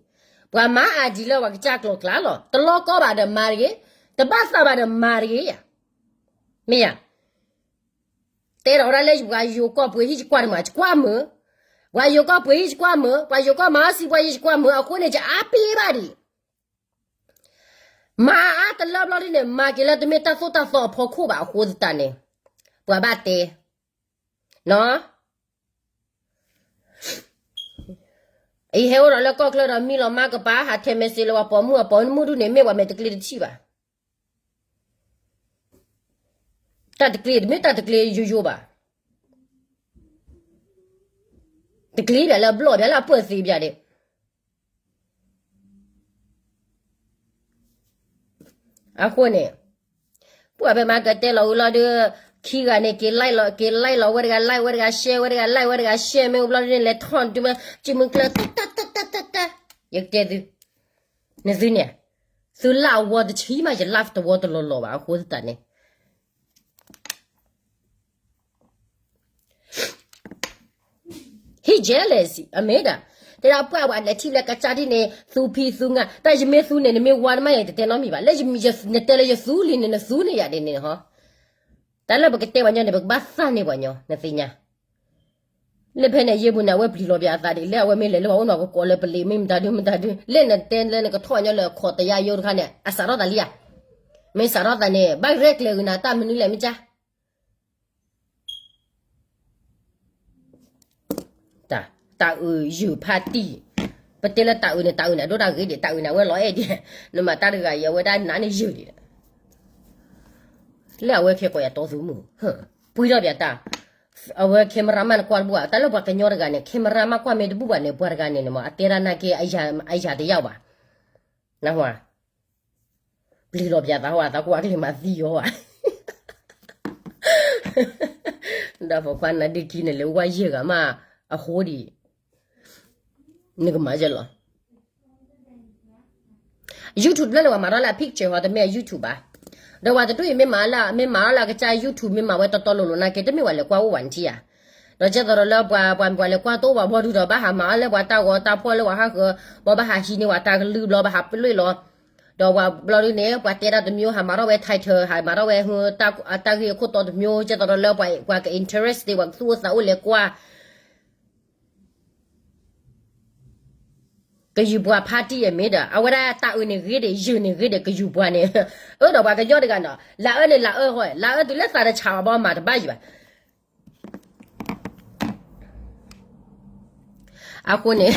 ပှၤမၤအါဒံးလၢပှၤကစၢ်ကျိၤကျါလီၤ, တလီၤကီဘၣ်ဒီးမၤတဂ့ၤ, တဘၣ်သးဘၣ်ဒီးမၤတဂ့ၤယၤ, မ့ၢ်ယၤ တဲဒီးဝဲဒၣ်လၢပှၤယိၤကီၢ်ပှ့ၤဟံၣ် ယကွၢ်တမး ယကွၢ်မုာ်, ပှၤယိၤကီၢ်ပှ့ၤဟံၣ် ယကွၢ်မုာ်, ပှၤယိၤကီၢ်မၤအီၣ်စံပှၤယံၤ ယကွၢ်မုာ်, အဃိန့ၣ် ယအါပ့ဘၣ်ဒံး မၤအါတလၢဘျီဒ်န့ၣ် မၤက့ၤလၢတမ့ၢ်တၢ်သိၣ်တၢ်သီအဖီခိၣ်ဘၣ်အဃိသတးန့ၣ်, ပှၤဘၣ်တဲ, နီၢ်, အံၤဟဲအိၣ်ဒီးလၢကီၢ်ချၢဒီး မံလီၤမါကပၤ ဟးထဲးmessageလၢပှၤပိာ်မုၣ်အပိာ်မုၣ်ဒူၣ်န့ၣ် မ့ၢ်ပှၤမဲာ်တကျ့တထံၣ်ဘၣ် တၢ်တကျ့ တမ့ၢ်တၢ်တကျ့ယိယိဘၣ်. တကျ့ဘၣ်လၢအဘျီၣ်ဘၣ်လၢအပၢၢ်သ့ဘၣ်ဒဲး. အဃိန့ၣ် ပှၤဖဲမၤကတဲလီၤဝံၤလီၤဒီး ခံဂၤန့ၣ် က့ၤ like လီၤ က့ၤ like လီၤဝဲတဂၤ like ဝဲတဂၤ share ဝဲတဂၤ like ဝဲတဂၤ share မ့ၢ်ဝံၤဘျီန့ၣ် လဲၤထီၣ်တုၤမ့ၢ် ကံၣ်မုၢ်ကျၢၢ် တၢ်တၢ်တၢ်တၢ်တၢ် ယကတဲသု နသုန့ၣ် သုလၢအဝီတဆံမး ယလၢတဝီတလီၤလီၤဘၣ် အဃိသတးန့ၣ် ဟံၣ် jealousy အမ့ၢ်ဒၣ် တဲဒၣ်ပှၤဝဲလဲၤထံၣ်လၢကစၢ်ဒ်န့ၣ် သူဖံသူငါ တၢ်ယမ့ၢ်သူန့ၣ် နမ့ၢ်ဝါတမးယၤ ယတတဲနီတမံၤဘၣ် လၢနတဲလၢယသူလံန့ၣ် နသူန့ၣ်ယၤဒ်န့ၣ်ဟီ တၢ်လၢပကတဲပှၤညီန့ၣ် ပကဘၣ်သၣ်န့ၢ်ပှၤညီ နသ့ၣ်ညါ လၢဖဲန့ၣ် ယဲၢ်ပူၤန့ၣ် အဝဲပျံၤလီၤပျံၤအသးဒ်လဲၣ် အဝဲမ့ၢ်လဲၤလၢပှၤအိၣ်နီၢ်ကကိးလၢပလံၤ မ့ၢ်မတၤဒု မတၤဒု လၢနတဲလၢနကထီၣ်ညီလၢအခီၣ်တယါယိတခါန့ၣ် အစးထီၣ်သးလံဧါ မ့ၢ်စးထီၣ်သးန့ၣ် ဘၣ်ရဲၣ်ကျဲၤဂ့ၤနၤတၢ်မနုၤလဲၣ်မ့ၢ်ကါ တၢ်အုးယုာ်ဖးတံၢ် ပတဲလၢတၢ်အုးန့ၣ် တၢ်အုးန့ၣ် အဒိတၢ်ဂ့ၤဒံး တၢ်အုးန့ၣ် အဝဲလီၤအဲၣ်ဒံး နမၤတၢ်တဂၤအံၤ အဝဲဒၣ်နးန့ၣ်ယုာ်ဒံး လၢအဝဲခဲကိးယၤတီသူမုၣ် ပှံထီၣ်ပၠးတၢ် အဝဲ camera မးနကွၢ်တဘူၣ်ဘၣ် တၢ်လၢပှၤကညီတဂၤန့ၣ် camera မးကွၢ်မ့ၢ်တဘူၣ်ဘၣ်န့ၣ် ပှၤတဂၤန့ၣ်န့ၣ်မး အတဲဒၣ်နာ်က့ အယၤတယၢ်ဘၣ် နၢ်ဟူဧါ ပျံၤလီၤပၠးသးဟီ အသးကွၢ်ကလံၤမၤသံအီၤဘၣ် ဒီးပိာ်ခွါနၤဒုးခံန့ၣ် လဲၤဝါယဲၢ်ဂၤမး အဃိဒံး နကမၤယဲၢ်လီၤ YouTube လၢန့ၣ် ပှၤမၤထီၣ်လၢအ picture ဟီ တမ့ၢ်အ YouTube ဘၣ်. ဒီးပှၤတဒူၣ်အံၤမ့ၢ်မၤလၢ မ့ၢ်မၤထီၣ်လၢအကစၢ် YouTube မ့ၢ်မၤဝဲတီတီလိၤလိၤနာ်က့ တမ့ၢ်ပှၤလဲၤကွၢ်အိၣ်ဝဲန့ၣ်ထံဧါ. ဒီးကဲသိးဒီးလၢပှၤ ပှၤ ပှၤလဲၤကွၢ်တအိၣ်ဘၣ်ဘျီဒုဒီး ဘၣ်ဟးမၤအီၣ်လၢပှၤတၢ်ဂီၤတၢ်ဖှီၣ်လၢပှၤဟးဃၢၤ ဘၣ်ဘၣ်ဟးဟံးန့ၢ်ပှၤတၢ်ကလုၢ်ဘျီ ဘၣ်ဟးပလွ့ၢ်လီၤ. ဒီးပှၤဘျီဒုန့ၣ် ပှၤတဲတၢ်တမျိုး ဟးမၤထီၣ်ဝဲ title ဟးမၤထီၣ်ဝဲ တၢ်ဂ့ၢ်အခိၣ်တီတမျိုး ကဲသိးဒီးလၢပှၤ ပှၤက interest သ့ ပှၤကသူၣ်အိၣ်သးအိၣ်လဲၤကွၢ် ကယူၤပှၤဖါတံၢ်အမ့ၢ်ဒီး အဝဲဒၣ်တၢ်အုးန့ၣ်ဂ့ၤဒံး ယုၢ်န့ၣ်ဂ့ၤဒံး ကယူၤပှၤန့ၣ် အၢဒီးပှၤကညီတဂၤနီၤ လၢအၢန့ၣ်လၢအၢဟီ လၢအၢတုၤလၢသးတဆးဘၣ် မၤတဘၣ်ယံၤဘၣ် အဃိန့ၣ်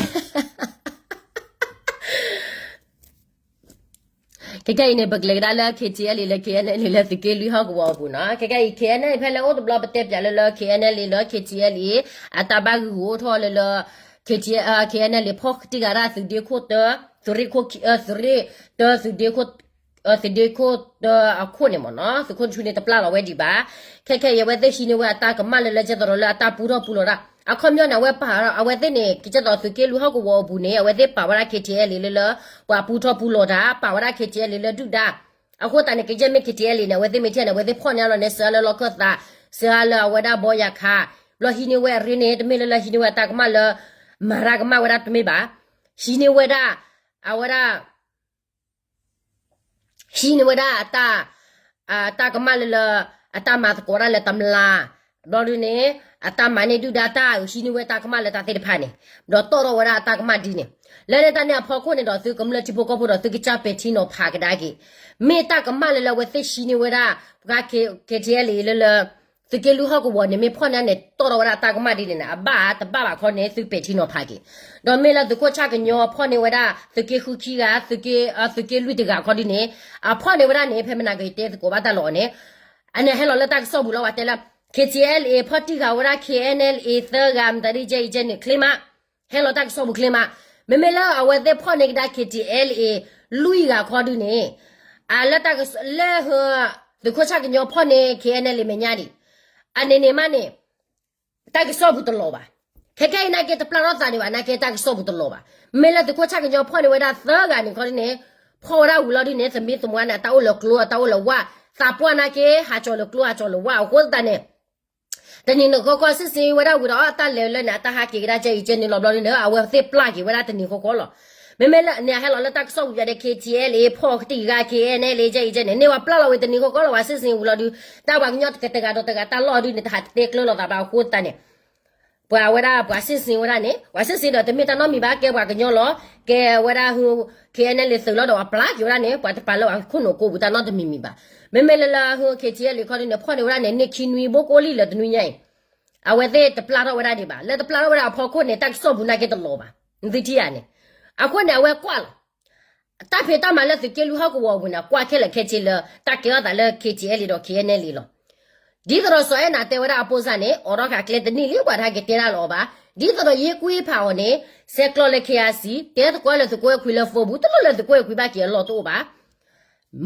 ခဲခဲအံၤန့ၣ် ပကလဲၤကဒါလၢ KTLA လၢ KNLA လၢသုးက့လွံၢ်ဟီၣ်ကဝီၤအပူၤနီၤ. ခဲခဲအံၤ KNLA ဖဲလၢအိၣ်တဘျီပတဲပၠးလၢလၢ KNLA လၢ KTLA အတၢ်ဘၣ်ဂုာ်ဂုာ်အိၣ်ထီၣ်လၢလၢ KTLA KNLA ဖီၣ်တံၢ်ဃာ်ဒၣ်သုးဒ့ခိၣ်တၢ သုးရ့ၣ်ခိၣ်ခံ သုးရ့ၣ်တၢ သုးဒ့ခိၣ် သုးဒ့ခိၣ်တၢအခိၣ်န့ၣ်မ့ၢ်နီၤ သုးခိၣ်ဆူန့ၣ်တပျၢ်လီၤဝဲဒံးဘၣ်. ခဲခဲအံၤ အဝဲသ့ၣ်ဟံးန့ၢ်ဝဲအတၢ်ကမၣ်လၢလၢကဲသိးဒီးလၢအတၢ်ပူထီၣ်ပူလီၤတၢ် အခီပညီန့ၣ် အဝဲပာ်အဝဲသ့ၣ်န့ၣ် ကဲသိးသုးက့လွံၢ်ဟီၣ်ကဝီၤအပူၤန့ၣ် အဝဲသ့ၣ်ပာ်ဝဲဒၣ် KTLA လၢလၢ ပှၤပူထီၣ်ပူလီၤတၢ် ပာ်ဝဲဒၣ် KTLA လၢဒုၣ်ဒါ အဃိသတးန့ၣ် ကယဲၢ်မ့ၢ် KTLA န့ၣ် အဝဲသ့ၣ်မ့ၢ်ထံၣ်န့ၣ် အဝဲသ့ၣ်ဖီၣ်န့ၢ်အလီၢ်န့ၣ် စှၤလၢလီၢ်ခၢၣ်သး စှၤလၢအဝဲဒၣ်ဘီယၤခး ဘျီဟံးန့ၢ်ဝဲအရ့န့ၣ် တမ့ၢ်လၢလၢဟံးန့ၢ်ဝဲအတၢ်ကမၣ်လၢ မၤတၢ်ကမၣ်ဝဲဒၣ်တမ့ၢ်ဘၣ်. ဟံးန့ၢ်ဝဲဒၣ် အဝဲဒၣ် ဟံးန့ၢ်ဝဲဒၣ်အတၢ် အတၢ်ကမၣ်လၢလၢ အတၢ်မၤသကိးတၢ်လၢတမျၢ် ဘျီဒုန့ၣ် အတၢ်မၤန့ၢ်ဒုၣ်ဒါတၢ် ဟံးန့ၢ်ဝဲတၢ်ကမၣ်လၢတၢ်သ့ၣ်တဖၣ်န့ၣ် ဒီးတီၣ်ထီၣ်ဝဲဒၣ်အတၢ်ကမၣ်ဒ်န့ၣ် လၢန့ၣ်တၢ်န့ၣ်အဖီခိၣ်န့ၣ်ဒီး သုကမျၢၢ်ထံဖိကီၢ်ဖိဒီး သုကစၢ်ပဲာ်ထံနီၤဖးကဒါက့ၤ မ့ၢ်တၢ်ကမၣ်လၢလၢအဝဲသ့ၣ်ဟံးန့ၢ်ဝဲဒၣ် ပှၤ KTLA လၢလၢ သုးက့လွံၢ်ဟီၣ်ကဝီၤန့ၣ် မ့ၢ်ဖီၣ်န့ၢ်န့ၣ် တီၣ်ထီၣ်ဝဲဒၣ်တၢ်ကမၣ်ဒ်န့ၣ်န့ၣ် အဘၣ်တဘၣ်ဘၣ်ခီန့ၣ် သုပဲာ်ထံနီၤဖးက့ၤ ဒီးမ့ၢ်လၢသုးခိၣ်ဆၣ်ကညီဖီၣ်န့ၢ်ဝဲဒၣ် သုးက့ဃုခံဂၤ သုးက့လွံၢ်တဂၤခီဒ်န့ၣ် အဖီၣ်န့ၢ်ဝဲဒၣ်န့ၣ် ဖဲမနၤကယတဲသကိးဘၣ်တၢ်လီၤအီၤန့ၣ် အန့ၣ်ဟဲလီၤလၢတၢ်ကစီၣ်ပူၤလီၤ ပှၤတဲလၢ KTLA ဖီၣ်တံၢ်ဃာ်ဝဲဒၣ် KNLA သၢဂၤ မတၤဒ်ကဲအံၤကဲန့ၣ် ချ့မး ဟဲလီၤတၢ်ကစီၣ်ပူၤချ့မး မ့မ့ၢ်လၢအဝဲသ့ၣ်ဖီၣ်န့ၢ်ကဒါ KTLA လွံၢ်ဂၤခီဒုန့ၣ် အလၢတၢ်ကစီၣ်လၢ သုးခိၣ်ဆၣ်ကညီဖီၣ်န့ၢ် KNLA မဲာ်ညါဒံး အန့ၣ်န့ၣ်မးန့ၣ် တၢ်ကစီၣ်ပူၤတလီၤဘၣ်. ခဲခဲအံၤနာ်က့တပျၢ်ထီၣ်သးဒံးဘၣ် နာ်က့တၢ်ကစီၣ်ပူၤတလီၤဘၣ်. မ့ၢ်လၢသုးခိၣ်ဆၣ်ကညီဖီၣ်န့ၢ်ဝဲဒၣ်သၢဂၤန့ၣ်ခီဒုန့ၣ် ဖီၣ်ဝဲဒၣ်ဝံၤလီၤဒုန့ၣ် သမံသမိးန့ၣ် အတၢ်အိၣ်လၢကျိ အတၢ်အိၣ်လၢဝၣ် သးပှၢ်နာ်က့ ဟးကၠီၤလၢကျိ ဟးကၠီၤလၢဝၣ် အဃိသတးန့ၣ် တနံၤန့ၣ်ဃီဃီ စစ်ဆင်ရေး ဝဲဒၣ်ဝံၤဒီး အတၢ်လဲၤလၢန့ၣ် အတၢ်ဟးက့ၤကဒါကဲအံၤကဲန့ၣ်လီၤဘျီဒုန့ၣ် အဝဲသ့ၣ်ပျၢ်က့ၤဝဲဒၣ်တနံၤဃီဃီလီၤ. မ့မ့ၢ်လၢန့ၣ် ဟဲလီၤလၢတၢ်ကစီၣ်ပူၤယါဒီး KTLA ဖီၣ်တံၢ်ဃာ် KNLA ကဲအံၤကဲန့ၣ် န့ၢ်ဝဲပျၢ်လီၤဝံၤတနံၤဃီဃီလီၤ ပှၤ စစ်ဆင်ရေး ဝံၤလီၤဒု တၢ်ပှၤကညီတဂၤဒီးတဂၤတၢ်လီၢ်ဒုန့ၣ် တဟးတတဲကျၢၤလိာ်သးဘၣ်အဃိသတးန့ၣ် ပှၤဝဲဒၣ်ပှၤ စစ်ဆင်ရေး ဝဲဒၣ်န့ၣ် ပှၤ စစ်ဆင်ရေး ဒီးတမ့ၢ်တၢ်နီတမံၤဘၣ် ကဲပှၤကညီလီၤ ကဲဝဲဒၣ်ဟု KNLA သုးလီၤဒီးပျၢ်က့ၤဝဲဒၣ်န့ၣ် ပှၤတပာ်လၢပှၤခိၣ်နူာ်ကိးပူၤတၢ်နီတမံၤမံၤဘၣ်. မ့မ့ၢ်လၢလၢဟု KTLA ခီဒုန့ၣ် ဖီၣ်န့ၢ်ဝဲဒၣ်န့ၣ် နံၣ်ခံနွံဘိကိးလံလၢတနွံညါအံၤ အဝဲသ့ၣ်တပျၢ်ထီၣ်ဝဲဒၣ်ဒံးဘၣ်. လၢတပျၢ်ထီၣ်ဝဲဒၣ်အဖီခိၣ်န့ၣ် တၢ်ကစီၣ်ပူၤနာ်က့တလီၤဘၣ်. နသုထံၣ်ဧါန့ၣ် အဃိန့ၣ် အဝဲကွၢ်လီၤ တၢ်ဖံးတၢ်မၤလၢသုးက့လွံၢ်ဟီၣ်ကဝီၤအပူၤန့ၣ် အကွၢ်ခဲလၢာ်ခဲဆ့လၢ တၢ်ကဲထီၣ်သးလၢ KTLA ဒီး KNLA လီၤ. ဒ်သိးဒီးစီၤအဲၣ်နၤတဲဝဲဒၣ်အပိစၢ်န့ၣ် အိးထီၣ်ဃာ်ကျဲတန့ၢ်လံ ပှၤတဟဲက့ၤတဲတၢ်လၢအီၤဘၣ်. ဒ်သိးဒီးယ့ၢ်ကွံဖးအီၤန့ၣ် ဆဲးကျိးလၢ KIC တဲသကိးလၢသုးခိၣ်အဲၣ်ခွံလၢ Facebook တလိၣ်လၢသုးခိၣ်အဲၣ်ခွံဘၣ်က့ၤအလီၢ်တအိၣ်ဘၣ်.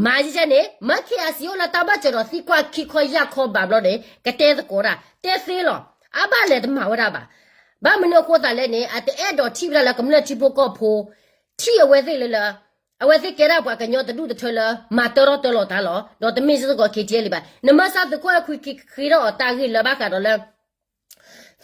မၤယကဲန့ၣ် မ့ၢ် KIC အိၣ်လၢတၢ်ဘၢၣ်စၢၤဒီးသံကွၢ်ခံခီယၢ်ခီဘၣ်ဘျီန့ၣ် ကတဲသကိးတၢ် တဲသ့လီၤ. အဘၣ်လဲၣ်တမၤဝဲဒၣ်ဘၣ်. ဘၣ်မနုၤအဃိသတးလဲၣ်န့ၣ် အတအဲၣ်ဒိးထံၣ်ဝဲဒၣ်လၢကမျၢၢ်ထံဖိကီၢ်ဖိ ထံၣ်အဝဲသ့ၣ်လၢလၢ အဝဲသ့ၣ်ကဲဒၣ်ပှၤကညီတဒူၣ်တထၢလၢ မၤတၢထီၣ်တၢလီၤတၢ်လီၤ. ဒီးတမ့ၢ်စ့ၢ်ကီး KTLA ဘၣ်. နမ့ၢ်စးသုးခိၣ်အဲၣ်ခွံဃ့ထီၣ်အီၤတၢ်ဂ့ၢ်လၢဘၣ်ဃးဒီးလၢ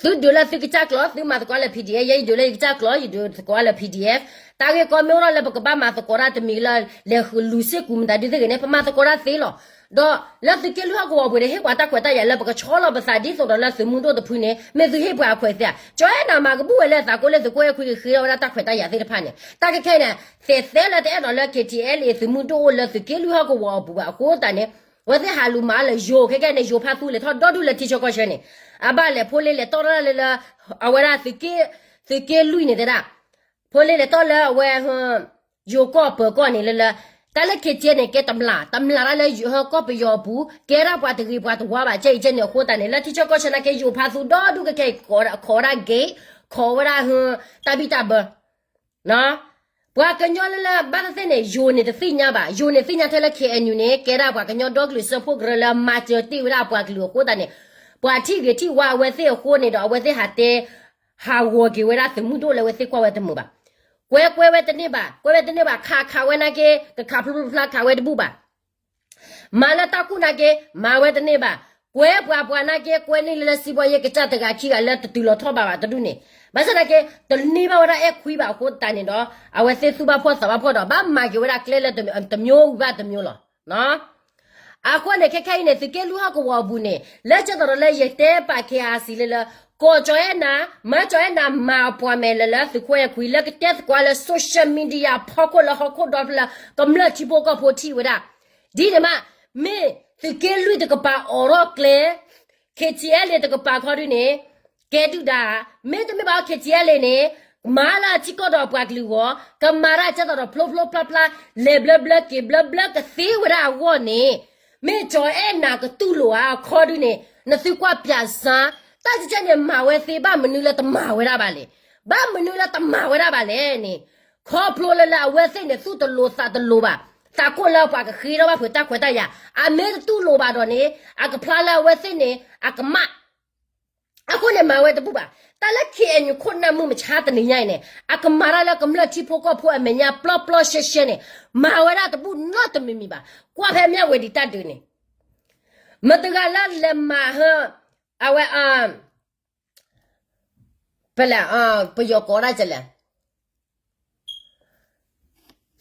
သုဒုးလၢသုကစၢ်ကျိာ် သုမၤသကိးလၢ PDF ယဲယဒုးလၢယကစၢ်ကျိာ် ယဒုးသကိးလၢ PDF တၢ်ဂ့ၢ်ကီမ့ၢ်အိၣ်ထီၣ်လၢပကဘၣ်မၤသကိးတၢ်တမံၤလၢ လဲၤလူၤစ့ၢ်ကူးမတၤဒုးသ့ၣ်ဂ့ၤန့ၣ် ပမၤသကိးတၢ်သ့လီၤ. ဒီးလၢသုးက့လွံၢ်ဟီၣ်ကဝီၤပူၤန့ၣ် ဟ့ၣ်ပှၤတၢ်ခွဲးတၢ်ယာ်လၢပကဆီလီၤပသးဒ်သိးဒီးလၢသုးမုၢ်ဒိၣ်တဖုန့ၣ် မ့ၢ်သုဟ့ၣ်ပှၤအခွဲးသ့ဧါ. ကၠီအဲၣ်နၤမၤကဘူၣ်ဝဲလၢသးကိးလၢသုးခိၣ်အဲၣ်ခွံကဃ့ထီၣ်ဝဲဒၣ်တၢ်ခွဲးတၢ်ယာ်သ့ၣ်တဖၣ်န့ၣ် တၢ်ခဲခဲအံၤန့ၣ် သဲးသဲလၢတအဲၣ်ဒိးလၢ KTLA သုးမုၢ်ဒိၣ်အိၣ်လၢသုးက့လွံၢ်ဟီၣ်ကဝီၤအပူၤဘၣ်အဃိသတးန့ၣ် အဝဲသ့ၣ်ဟးလူၤမၤလၢယိၤ ခဲခဲန့ၣ် ယိၤဖါသူလဲၤထီၣ်ဒီဒူၣ်လၢထံဆၢကီၢ်ဆၢန့ၣ် အဘၣ်လဲၣ် ဖိလ့လဲၤတီၢ်တၢ်လၢလၢ အဝဲဒၣ် သုးက့လွံၢ်န့ၣ်တဲဒၣ် ဖိလ့လဲၤတီၢ်လၢအဝဲ ယိၤကီၢ်ပၢၤကီၢ်န့ၣ်လၢလၢ တၢ်လၢ KTLA န့ၣ် ကဲတမျၢ် တမျၢ်တၢ်လၢကီၢ်ပယီၤအပူၤ ကဲဒၣ်ပှၤတဂ့ၤပှၤတဝါဘၣ် ကဲအံၤကဲန့ၣ်အဃိသတးန့ၣ် လၢထံဆၢကီၢ်ဆၢနာ်က့ ယိၤဖါသူဒီဒူၣ်ခဲခဲအံၤ ခိးဝဲဒၣ် gate ခိးဝဲဒၣ် တၢ်ဘံၣ်တၢ်ဘၢ ပှၤကညီလၢလၢဘၣ်သ့ၣ်သ့ၣ်န့ၣ် ယိၤန့ၣ်တသ့ၣ်ညါဘၣ် ယိၤန့ၣ်သ့ၣ်ညါထဲလၢ KNU န့ၣ် ကဲဒၣ်ပှၤကညီဒီကလုာ်စၢဖှိၣ်ကရၢလၢမၤစၢၤတ့ၢ်ဝဲဒၣ်ပှၤကလုာ်အဃိသတးန့ၣ် ပှၤထံၣ်ဂ့ၤထံၣ်ဝါအဝဲသ့ၣ်အဃိန့ၣ်ဒီး အဝဲသ့ၣ်ဟးတဲ ဟးဂီၤက့ၤဝဲဒၣ်သုးမုၢ်ဒိၣ်လၢအဝဲသ့ၣ်ကွၢ်ဝဲတမုာ်ဘၣ်. ကွဲကွဲဝဲတန့ၢ်ဘၣ် ကွဲဝဲတန့ၢ်ဘၣ် ခးခးဝဲနာ်က့ ကခးဖျိဖျိဖျါခးဝဲတဘူၣ်ဘၣ် မၤလၢတၢ်ကူၣ်နာ်က့ မၤဝဲတန့ၢ်ဘၣ်. ကွဲပှၤပှၤနာ်က့ ကွဲန့ၢ်လၢလၢစံးဘီယဲၢ်ကစၢ်တဂၤခံဂၤလၢတတုၤလီၤထီၣ်ဘၣ်ဘၣ်တဒူၣ်န့ၣ် ဘၣ်ဆၣ်နာ်က့ တန့ၢ်ဘၣ်ဝဲဒၣ်အဲၣ်ခွံဘၣ်အဃိသတးန့ၣ်ဒီး အဝဲသ့ၣ်သူၣ်ဘၣ်ဖှီၣ်သးဘၣ်ဖှီၣ်ဒီး ဘၣ်မၤက့ၤဝဲဒၣ်ကျဲလၢတမျိုးဝံၤဘၣ်တမျိုးလီၤ. အဃိန့ၣ် ခဲခဲအံၤန့ၣ် သုးက့လွံၢ်ဟီၣ်ကဝီၤအပူၤန့ၣ် လၢကဲသိးဒီးလၢယတဲပာ် KIC လၢလၢ ကီၢ်ကၠီၤအဲၣ်နၤ မၢကၠီၤအဲၣ်နၤမၤအပှၤမဲာ်လၢလၢသုးခိၣ်အဲၣ်ခွံ လၢကတဲသကိးလၢ social media ဖီခိၣ်လၢဟီၣ်ခိၣ်ဒီဖျၢၣ် ကမျၢၢ်ထံဖိကီၢ်ဖိထံၣ်ဝဲဒၣ် ဒ်န့ၣ်မး မ့ၢ်သုးက့လွံၢ်တကပၤအိးထီၣ်ကျဲ KTLA တကပၤခီဒုန့ၣ် ကဲဒုၣ်ဒါ မ့တမ့ၢ်ဘၣ် KTLA န့ၣ် မၤလၢအထံကီၢ်ဒီးပှၤကလုာ်အဂီၢ်, ကမၤတၢ်ကဲသိးဒီးဖျိဖျိဖျါဖျါ, လဲၤဘျၢဘျၢက့ၤဘျၢဘျၢကသ့ဝဲဒၣ်အဂီၢ်န့ၣ်, မ့ၢ်ကၠီၤအဲၣ်နၤကတူၢ်လိာ်အါအခီဒုန့ၣ် နသုကွၢ်ပၠးစၢ်, တၢ်ကဲန့ၣ် မၤဝဲသ့ဘၣ်မနုၤလၢတမၤဝဲဒၣ်ဘၣ်လဲၣ်. ဘၣ်မနုၤလၢတမၤဝဲဒၣ်ဘၣ်လဲၣ်န့ၣ်, ခီဖျိလၢလၢအဝဲသ့ၣ်န့ၣ် သူၣ်တလိၤသးတလိၤဘၣ်, သးခိၣ်လၢပှၤကဃ့ထီၣ်ဘၣ်ဖုးတၢ်ခွဲးတၢ်ယာ်, အမ့ၢ်တတူၢ်လိာ်ဘၣ်ဒီးန့ၣ် အကဖျါလၢအဝဲသ့ၣ်န့ၣ် အကမၣ် အဃိန့ၣ်မၤဝဲတဘူၣ်ဘၣ်. တၢ်လၢ ခ့ၣ်အဲၣ်ယူၣ် ခိၣ်နၢ်မုၢ်မဆါတနံၤညါအံၤန့ၣ် အကမၤတၢ်လၢကမျၢၢ်ထံဖိကီၢ်ဖိအမဲာ်ညါပျီပျီရှဲရှဲန့ၣ်, မၤဝဲဒၣ်တဘူၣ်နီတမံၤမံၤဘၣ်. ကွၢ်ဖဲမၠၣ်ဝတံၤတၢ်ဒုးန့ၣ်, မတဂၤလၢလဲၤမၤဟၢ အဝဲ ပလဲၣ်, ပယီၤကိးဒၣ်လဲၣ်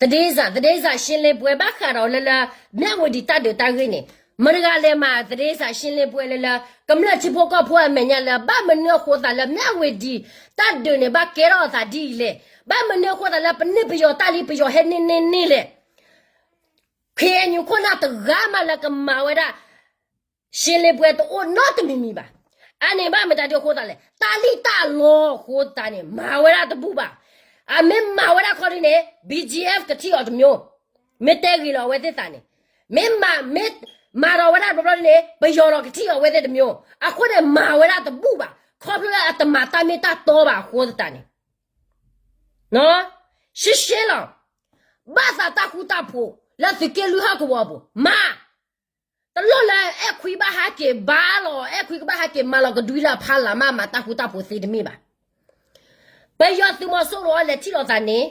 သဒ့စး, သဒ့စး ရှင်းလင်းပွဲ ဘၣ်ဃးဒီးလၢလၢ မၠၣ်ဝတံၤတၢ်ဒုးတၢ်ဂ့ၢ်န့ၣ်, မတဂၤလဲၤမၤ သဒ့စး ရှင်းလင်းပွဲ လၢလၢ ကမျၢၢ်ထံဖိကီၢ်ဖိအမဲာ်ညါလၢ ဘၣ်မနုၤအဃိသးလၢ မၠၣ်ဝတံၤတၢ်ဒုးန့ၣ် ဘၣ်ကဲထီၣ်အသးဒ်အံၤလဲၣ်, ဘၣ်မနုၤအဃိသးလၢ ပန့ၢ်ပယီၤတၢ်လံ ပယီၤဟဲန့ၢ်န့ၢ်န့ၢ်လဲၣ်. ခ့ၣ်အဲၣ်ယူၣ် ခိၣ်နၢ်တဂၤမးလၢကမၤဝဲဒၣ် ရှင်းလင်းပွဲ တအိၣ်နီတမံၤမံၤဘၣ်. အန့ၣ်ဘၣ်မတၤဒ်အဃိသးလဲၣ်, တၢ်လံၣ်တၢ်လီအဃိသတးန့ၣ် မၤဝဲဒၣ်တဘူၣ်ဘၣ်. အမ့ၢ်မၤဝဲဒၣ်ခီဒုန့ၣ် BGF ကထံၣ်အီၤတမျိုး, မ့ၢ်တဲဂ့ၤလီၤအဝဲသ့ၣ်သးန့ၣ်, မ့ၢ်မၤ, မ့ၢ်မၤဒီးဝဲဒၣ်တဘျီဘျီန့ၣ် ပယီၤဒီးကထံၣ်အီၤဝဲသ့ၣ်တမျိုး, အဃိန့ၣ် မၤဝဲဒၣ်တဘူၣ်ဘၣ်. ခီဖျိလၢအတမၤတၢ်မ့ၢ်တၢ်တီဘၣ်အဃိသတးန့ၣ်, ရှဲရှဲလီၤ. ဘၣ်သးတၢ်ဃူတၢ်ဖိး လၢသုးက့လွံၢ်ဟီၣ်ကဝီၤအပူၤ မၤ တလိၣ်လၢအဲၣ်ခွံဘၣ်ဟးက့ၤဘါလီၤ, အဲၣ်ခွံကဘၣ်ဟးက့ၤမၤလီၤကဒွံလၢအဖီလာ်မး မၤတၢ်ဃူတၢ်ဖိးသ့တမ့ၢ်ဘၣ်. ပယီၤသုးမီၤစိရိၤအီၤလဲၤထံၣ်လိာ်သးန့ၣ်,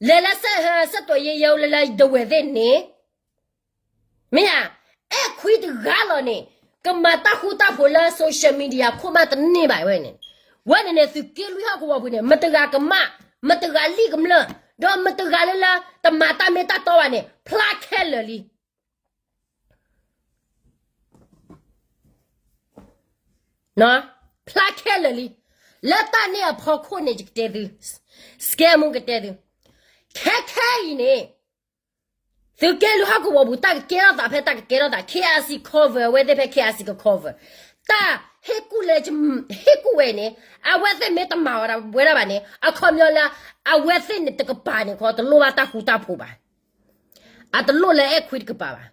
လဲၤလၢ စက်တော်ရေးရုံး လၢလၢဒဝဲၢ်သ့ၣ်န့ၣ်, မ့ၢ်ဧါ, အဲၣ်ခွံတဂၤလီၤန့ၣ် ကမၤတၢ်ဃူတၢ်ဖိးလၢ social media ခိၣ်မးတန့ၢ်ဘၣ်ဝဲန့ၣ်, ဝဲန့ၣ်န့ၣ် သုးက့လွံၢ်ဟီၣ်ကဝီၤပူၤန့ၣ် မတဂၤကမၣ်, မတဂၤလံၣ်ကမျၢၢ်, ဒီးမတဂၤလၢလၢ တမၤတၢ်မ့ၢ်တၢ်တီဘၣ်န့ၣ် ဖျါခဲလၢာ်လံ ဖျါခဲလၢာ်လံ. လၢတၢ်န့ၣ်အဖီခိၣ်န့ၣ် ယကတဲသု, scam ကတဲသု, ခဲခဲအံၤန့ၣ် သုးက့လွံၢ်ဟီၣ်ကဝီၤပူၤ တၢ်ကကဲထီၣ်သးဖဲတၢ်ကကဲထီၣ်သး KIC cover အဝဲသ့ၣ်ဖဲ KIC က cover တၢ်ဟ့ၣ်ကူၣ်လဲၣ်, ဟ့ၣ်ကူၣ်ဝဲန့ၣ် အဝဲသ့ၣ်မ့ၢ်တမၤဝဲဒၣ်ဝဲဒၣ်ဘၣ်န့ၣ် အခီပညီလၢ အဝဲသ့ၣ်န့ၣ်တကပၤန့ၣ်ခီ တလိၣ်ဘၣ်တၢ်ဃူတၢ်ဖိးဘၣ်. အတလိၣ်လၢအဲၣ်ခွံတကပၤဘၣ်.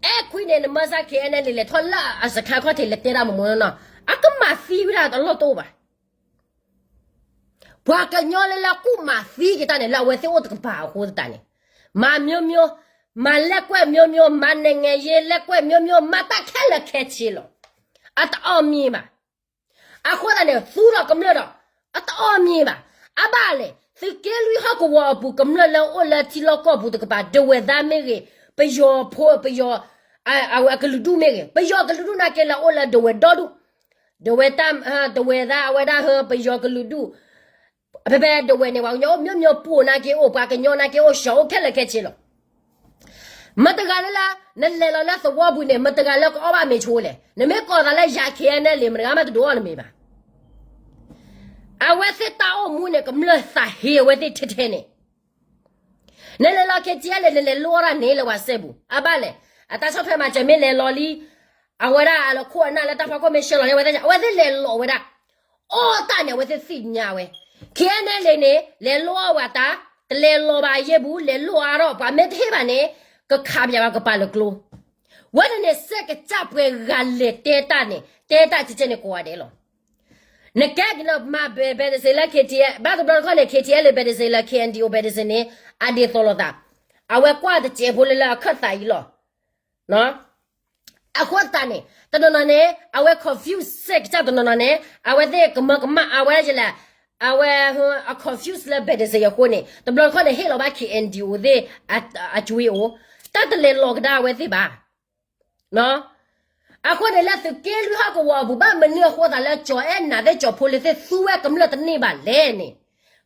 အဲၣ်ခွံန့ၣ် နမၢစၢ် KNLA လဲၤထီၣ်လၢအစခါခီၣ်ထံးလဲၤတဲတၢ်မမိၢ်နီၢ်နီၢ် အကမၤသံဝဲဒၣ်တလီၢ်တအိၣ်ဘၣ်. ပှၤကညီလၢလၢကူၣ်မၤသံက့ၤတၢ်န့ၣ် လၢအဝဲသ့ၣ်အိၣ်တကပၤအဃိသတးန့ၣ်, မၤမျိုးမျိုး, မၤလက်ကွက်မျိုးမျိုး, မၤနိုင်ငံရေးလက်ကွက်မျိုးမျိုး, မၤတၢ်ခဲလၢာ်ခဲဆ့လီၤ. အတအီၣ်မ့ၢ်ဘၣ်. အဃိသတးန့ၣ် သူဒီးကမျၢၢ်ဒီး အတအီၣ်မ့ၢ်ဘၣ်. အဘၣ်လဲၣ် သုးက့လွံၢ်ဟီၣ်ကဝီၤအပူၤ ကမျၢၢ်လၢအိၣ်လၢထံလီၢ်ကီၢ်ပူၤတကပၤ ဒဝဲၢ်သၣ်မ့ၢ်ဂ့ၤ, ပယီၤဖိ ပယီၤ အဝဲအကလုာ်ဒူၣ်မ့ၢ်ဂ့ၤ, ပယီၤကလုာ်ဒူၣ်နာ်က့လၢအအိၣ်လၢဒဝဲၢ်ဒီဒူၣ်, ဒဝဲၢ်တၢ် ဒဝဲၢ်သၣ်အဝဲဒၣ်ဟၢ ပယီၤကလုာ်ဒူၣ်, ဖဲဖဲဒဝဲၢ်န့ၣ် ပှၤကညီအိၣ်မျိုးမျိုး ပှိၢ်နာ်က့အိၣ်, ပှၤကညီနာ်က့အိၣ် စှီၤအိၣ်ခဲလၢာ်ခဲဆ့လီၤ. မတဂၤလၢလၢ နလဲၤလီၤလၢသဝီပူၤန့ၣ် မတဂၤလၢကအီၣ်ဘၣ်မ့ၤဆိလဲၣ်. နမ့ၢ်ကိးသးလၢယၤ KNLA မတဂၤမးတဒိးအီၣ်နမ့ၤဘၣ်. အဝဲသ့ၣ်တၢ်အိၣ်မူန့ၣ် ကမျၢၢ်သးဟ့အဝဲသ့ၣ်ထဲထဲန့ၣ် နလဲၤလီၤ KTLA န့ၣ် နလဲၤလိၣ်အီၣ်ဒၣ်န့ၣ်လၢပှၤစဲပူၤ အဘၣ်လဲၣ်. အတၢ်ဆီၣ်ထွဲမၤစၢၤမ့ၢ်လဲၤလီၤလံ, အဝဲဒၣ်အလီၢ်ခိၣ်အနၢ်လၢတၢ်ဖီခိၣ်မ့ၢ်ဆှၢလီၤန့ၣ် အဝဲသ့ၣ် အဝဲသ့ၣ်လဲၤလီၤဝဲဒၣ် အီၣ်တၢ်န့ၣ် အဝဲသ့ၣ်သ့ၣ်ညါဝဲ. KNLA န့ၣ် လဲၤလိၣ်အီၣ်ဝဲတၢ်, တလဲၤလီၤဘၣ်ယဲၢ်ဘူး, လဲၤလိၣ်အါထီၣ် ပှၤမ့ၢ်တဟ့ၣ်ဘၣ်န့ၣ် ကခးပၠးဝဲကပၤလၢကျိ ဝဲန့ၣ်န့ၣ် စဲးကစၢ်ပှဲၤဂၤလဲၤတဲတၢ်န့ၣ် တဲတၢ်ကဲကဲန့ၣ်ကိးဂၤဒဲးလီၤ. နကဲကနၣ်မၤ ဘဲးဒစ့းလၢ KTLA ဘၣ်တဘျီတခီၣ်န့ၣ် KTLA ဘဲးဒစ့းလၢ KNDO ဘဲးဒစ့းန့ၣ် အဒ်သိးလိာ်သး, အဝဲကွၢ်တစဲးဖိလၢလၢအခၢၣ်သးအံၤလီၤ. အဃိသတးန့ၣ် တနီၤနီၤန့ၣ် အဝဲ confuse စဲးကစၢ်တနီၤနီၤန့ၣ် အဝဲသ့ၣ်ကမၢကမၣ်အဝဲဒၣ်လဲၣ်, အဝဲ အ confuse လၢ ဘဲးဒစ့း အဃိန့ၣ် တဘျီတခီၣ်န့ၣ် ဟ့ၣ်လီၤဘၣ် KNDO သ့ၣ် အကွ့အိၣ်, တၢ်တလဲၤလီၤကဒါအဝဲသ့ၣ်ဘၣ်. အဃိန့ၣ်လၢသုးက့လွံၢ်ဟီၣ်ကဝီၤအပူၤ ဘၣ်မနုၤအဃိသးလၢကၠီၤအဲၣ်နၤသ့ၣ် ကၠီၤဖိလ့သ့ၣ် သူဝဲကမျၢၢ်တန့ၢ်ဘၣ်လဲၣ်န့ၣ်,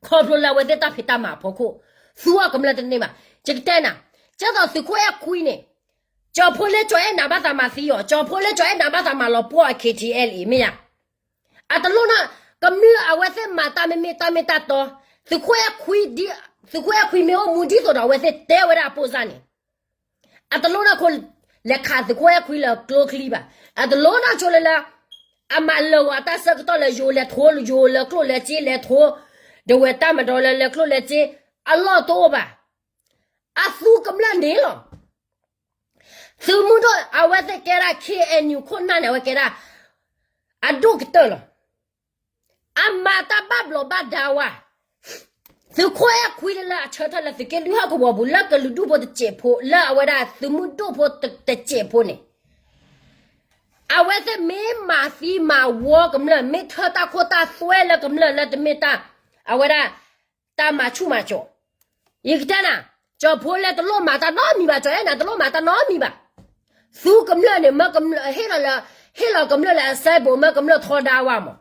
ခီဖျိလၢအဝဲသ့ၣ်တၢ်ဖံးတၢ်မၤအဖီခိၣ် သူဝဲကမျၢၢ်တန့ၢ်ဘၣ်. ယကတဲနၤ, ကဲသိးသုးခိၣ်အဲၣ်ခွံန့ၣ် ကၠီၤဖိလ့ကၠီၤအဲၣ်နၤဘၣ်သးမၤသံအီၤ, ကၠီၤဖိလ့ကၠီၤအဲၣ်နၤဘၣ်သးမၤလီၤပှီၢ်အ KTLA မ့ၢ်ဧါ. အတလိၣ်နီၢ်, ကမျၢၢ်အဝဲသ့ၣ်မၤတၢ်မ့မ့ၢ်တၢ်မ့ၢ်တၢ်တီ, သုးခိၣ်အဲၣ်ခွံ, သုးခိၣ်အဲၣ်ခွံမ့ၢ်အိၣ်မူဒ်သိးဒီးအဝဲသ့ၣ်တဲဝဲဒၣ်အပိၢ်စၢ်န့ၣ်, အတလိၣ်နီၢ်ခိ လဲၤခးသုးခိၣ်အဲၣ်ခွံလၢကျိချံဘၣ်. အတလိၣ်နီၢ်ဆိလၢလၢ အမၤလၢာ်ဂီၤအတၢ်ဆၢကတီၢ်လၢယိၤလဲၤထိ, ယိၤလၢကျိၣ်လၢစ့လဲၤထိ, ဒဝဲၢ်တၢ်မၤဒီးလၢလဲၤကျိၣ်လဲၤစ့ အလီၢ်တအိၣ်ဘၣ်. အသူကမျၢၢ်န့ၣ်လီၤ. သုးမုၢ်ဒိၣ်အဝဲသ့ၣ်ကဲဒၣ် K N U ခိၣ်နၢ်န့ၣ် အဝဲကဲဒၣ် အဒိၣ်ကတၢၢ်လီၤ. အမၤတၢ်ဘၣ်ဘျီးဘၣ်ဒါဝဲ သုးခိၣ်အဲၣ်ခွံလၢအဆၢထၢၣ်လၢသုးက့လွံၢ်ဟီၣ်ကဝီၤပူၤ လၢကလုာ်ဒူၣ်ဖိတစဲးဖိ လၢအဝဲဒၣ်သုးမုၢ်ဒိၣ်ဖိတစဲးဖိန့ၣ် အဝဲသ့ၣ်မ့ၢ်မၤသံမၤဝီကမျၢၢ် မ့ၢ်ထၢတၢ်ခိၣ်တၢ်သွဲလၢကမျၢၢ်လၢတမ့ၢ်တၢ် အဝဲဒၣ် တၢ်မၤဆူၣ်မၤစီၤ ယကတဲနၤ, ကၠီၤဖိလ့တလိၣ်မၤတၢ်နီတမံၤဘၣ်, ကၠီၤအဲၣ်နၤတလိၣ်မၤတၢ်နီတမံၤဘၣ်. သူကမျၢၢ်န့ၣ် မၢကမျၢၢ်ဟ့ၣ်လီၤလၢ ဟ့ၣ်လီၤကမျၢၢ်လၢအစဲဘူး မၢကမျၢၢ်ထီဒါဝဲမး,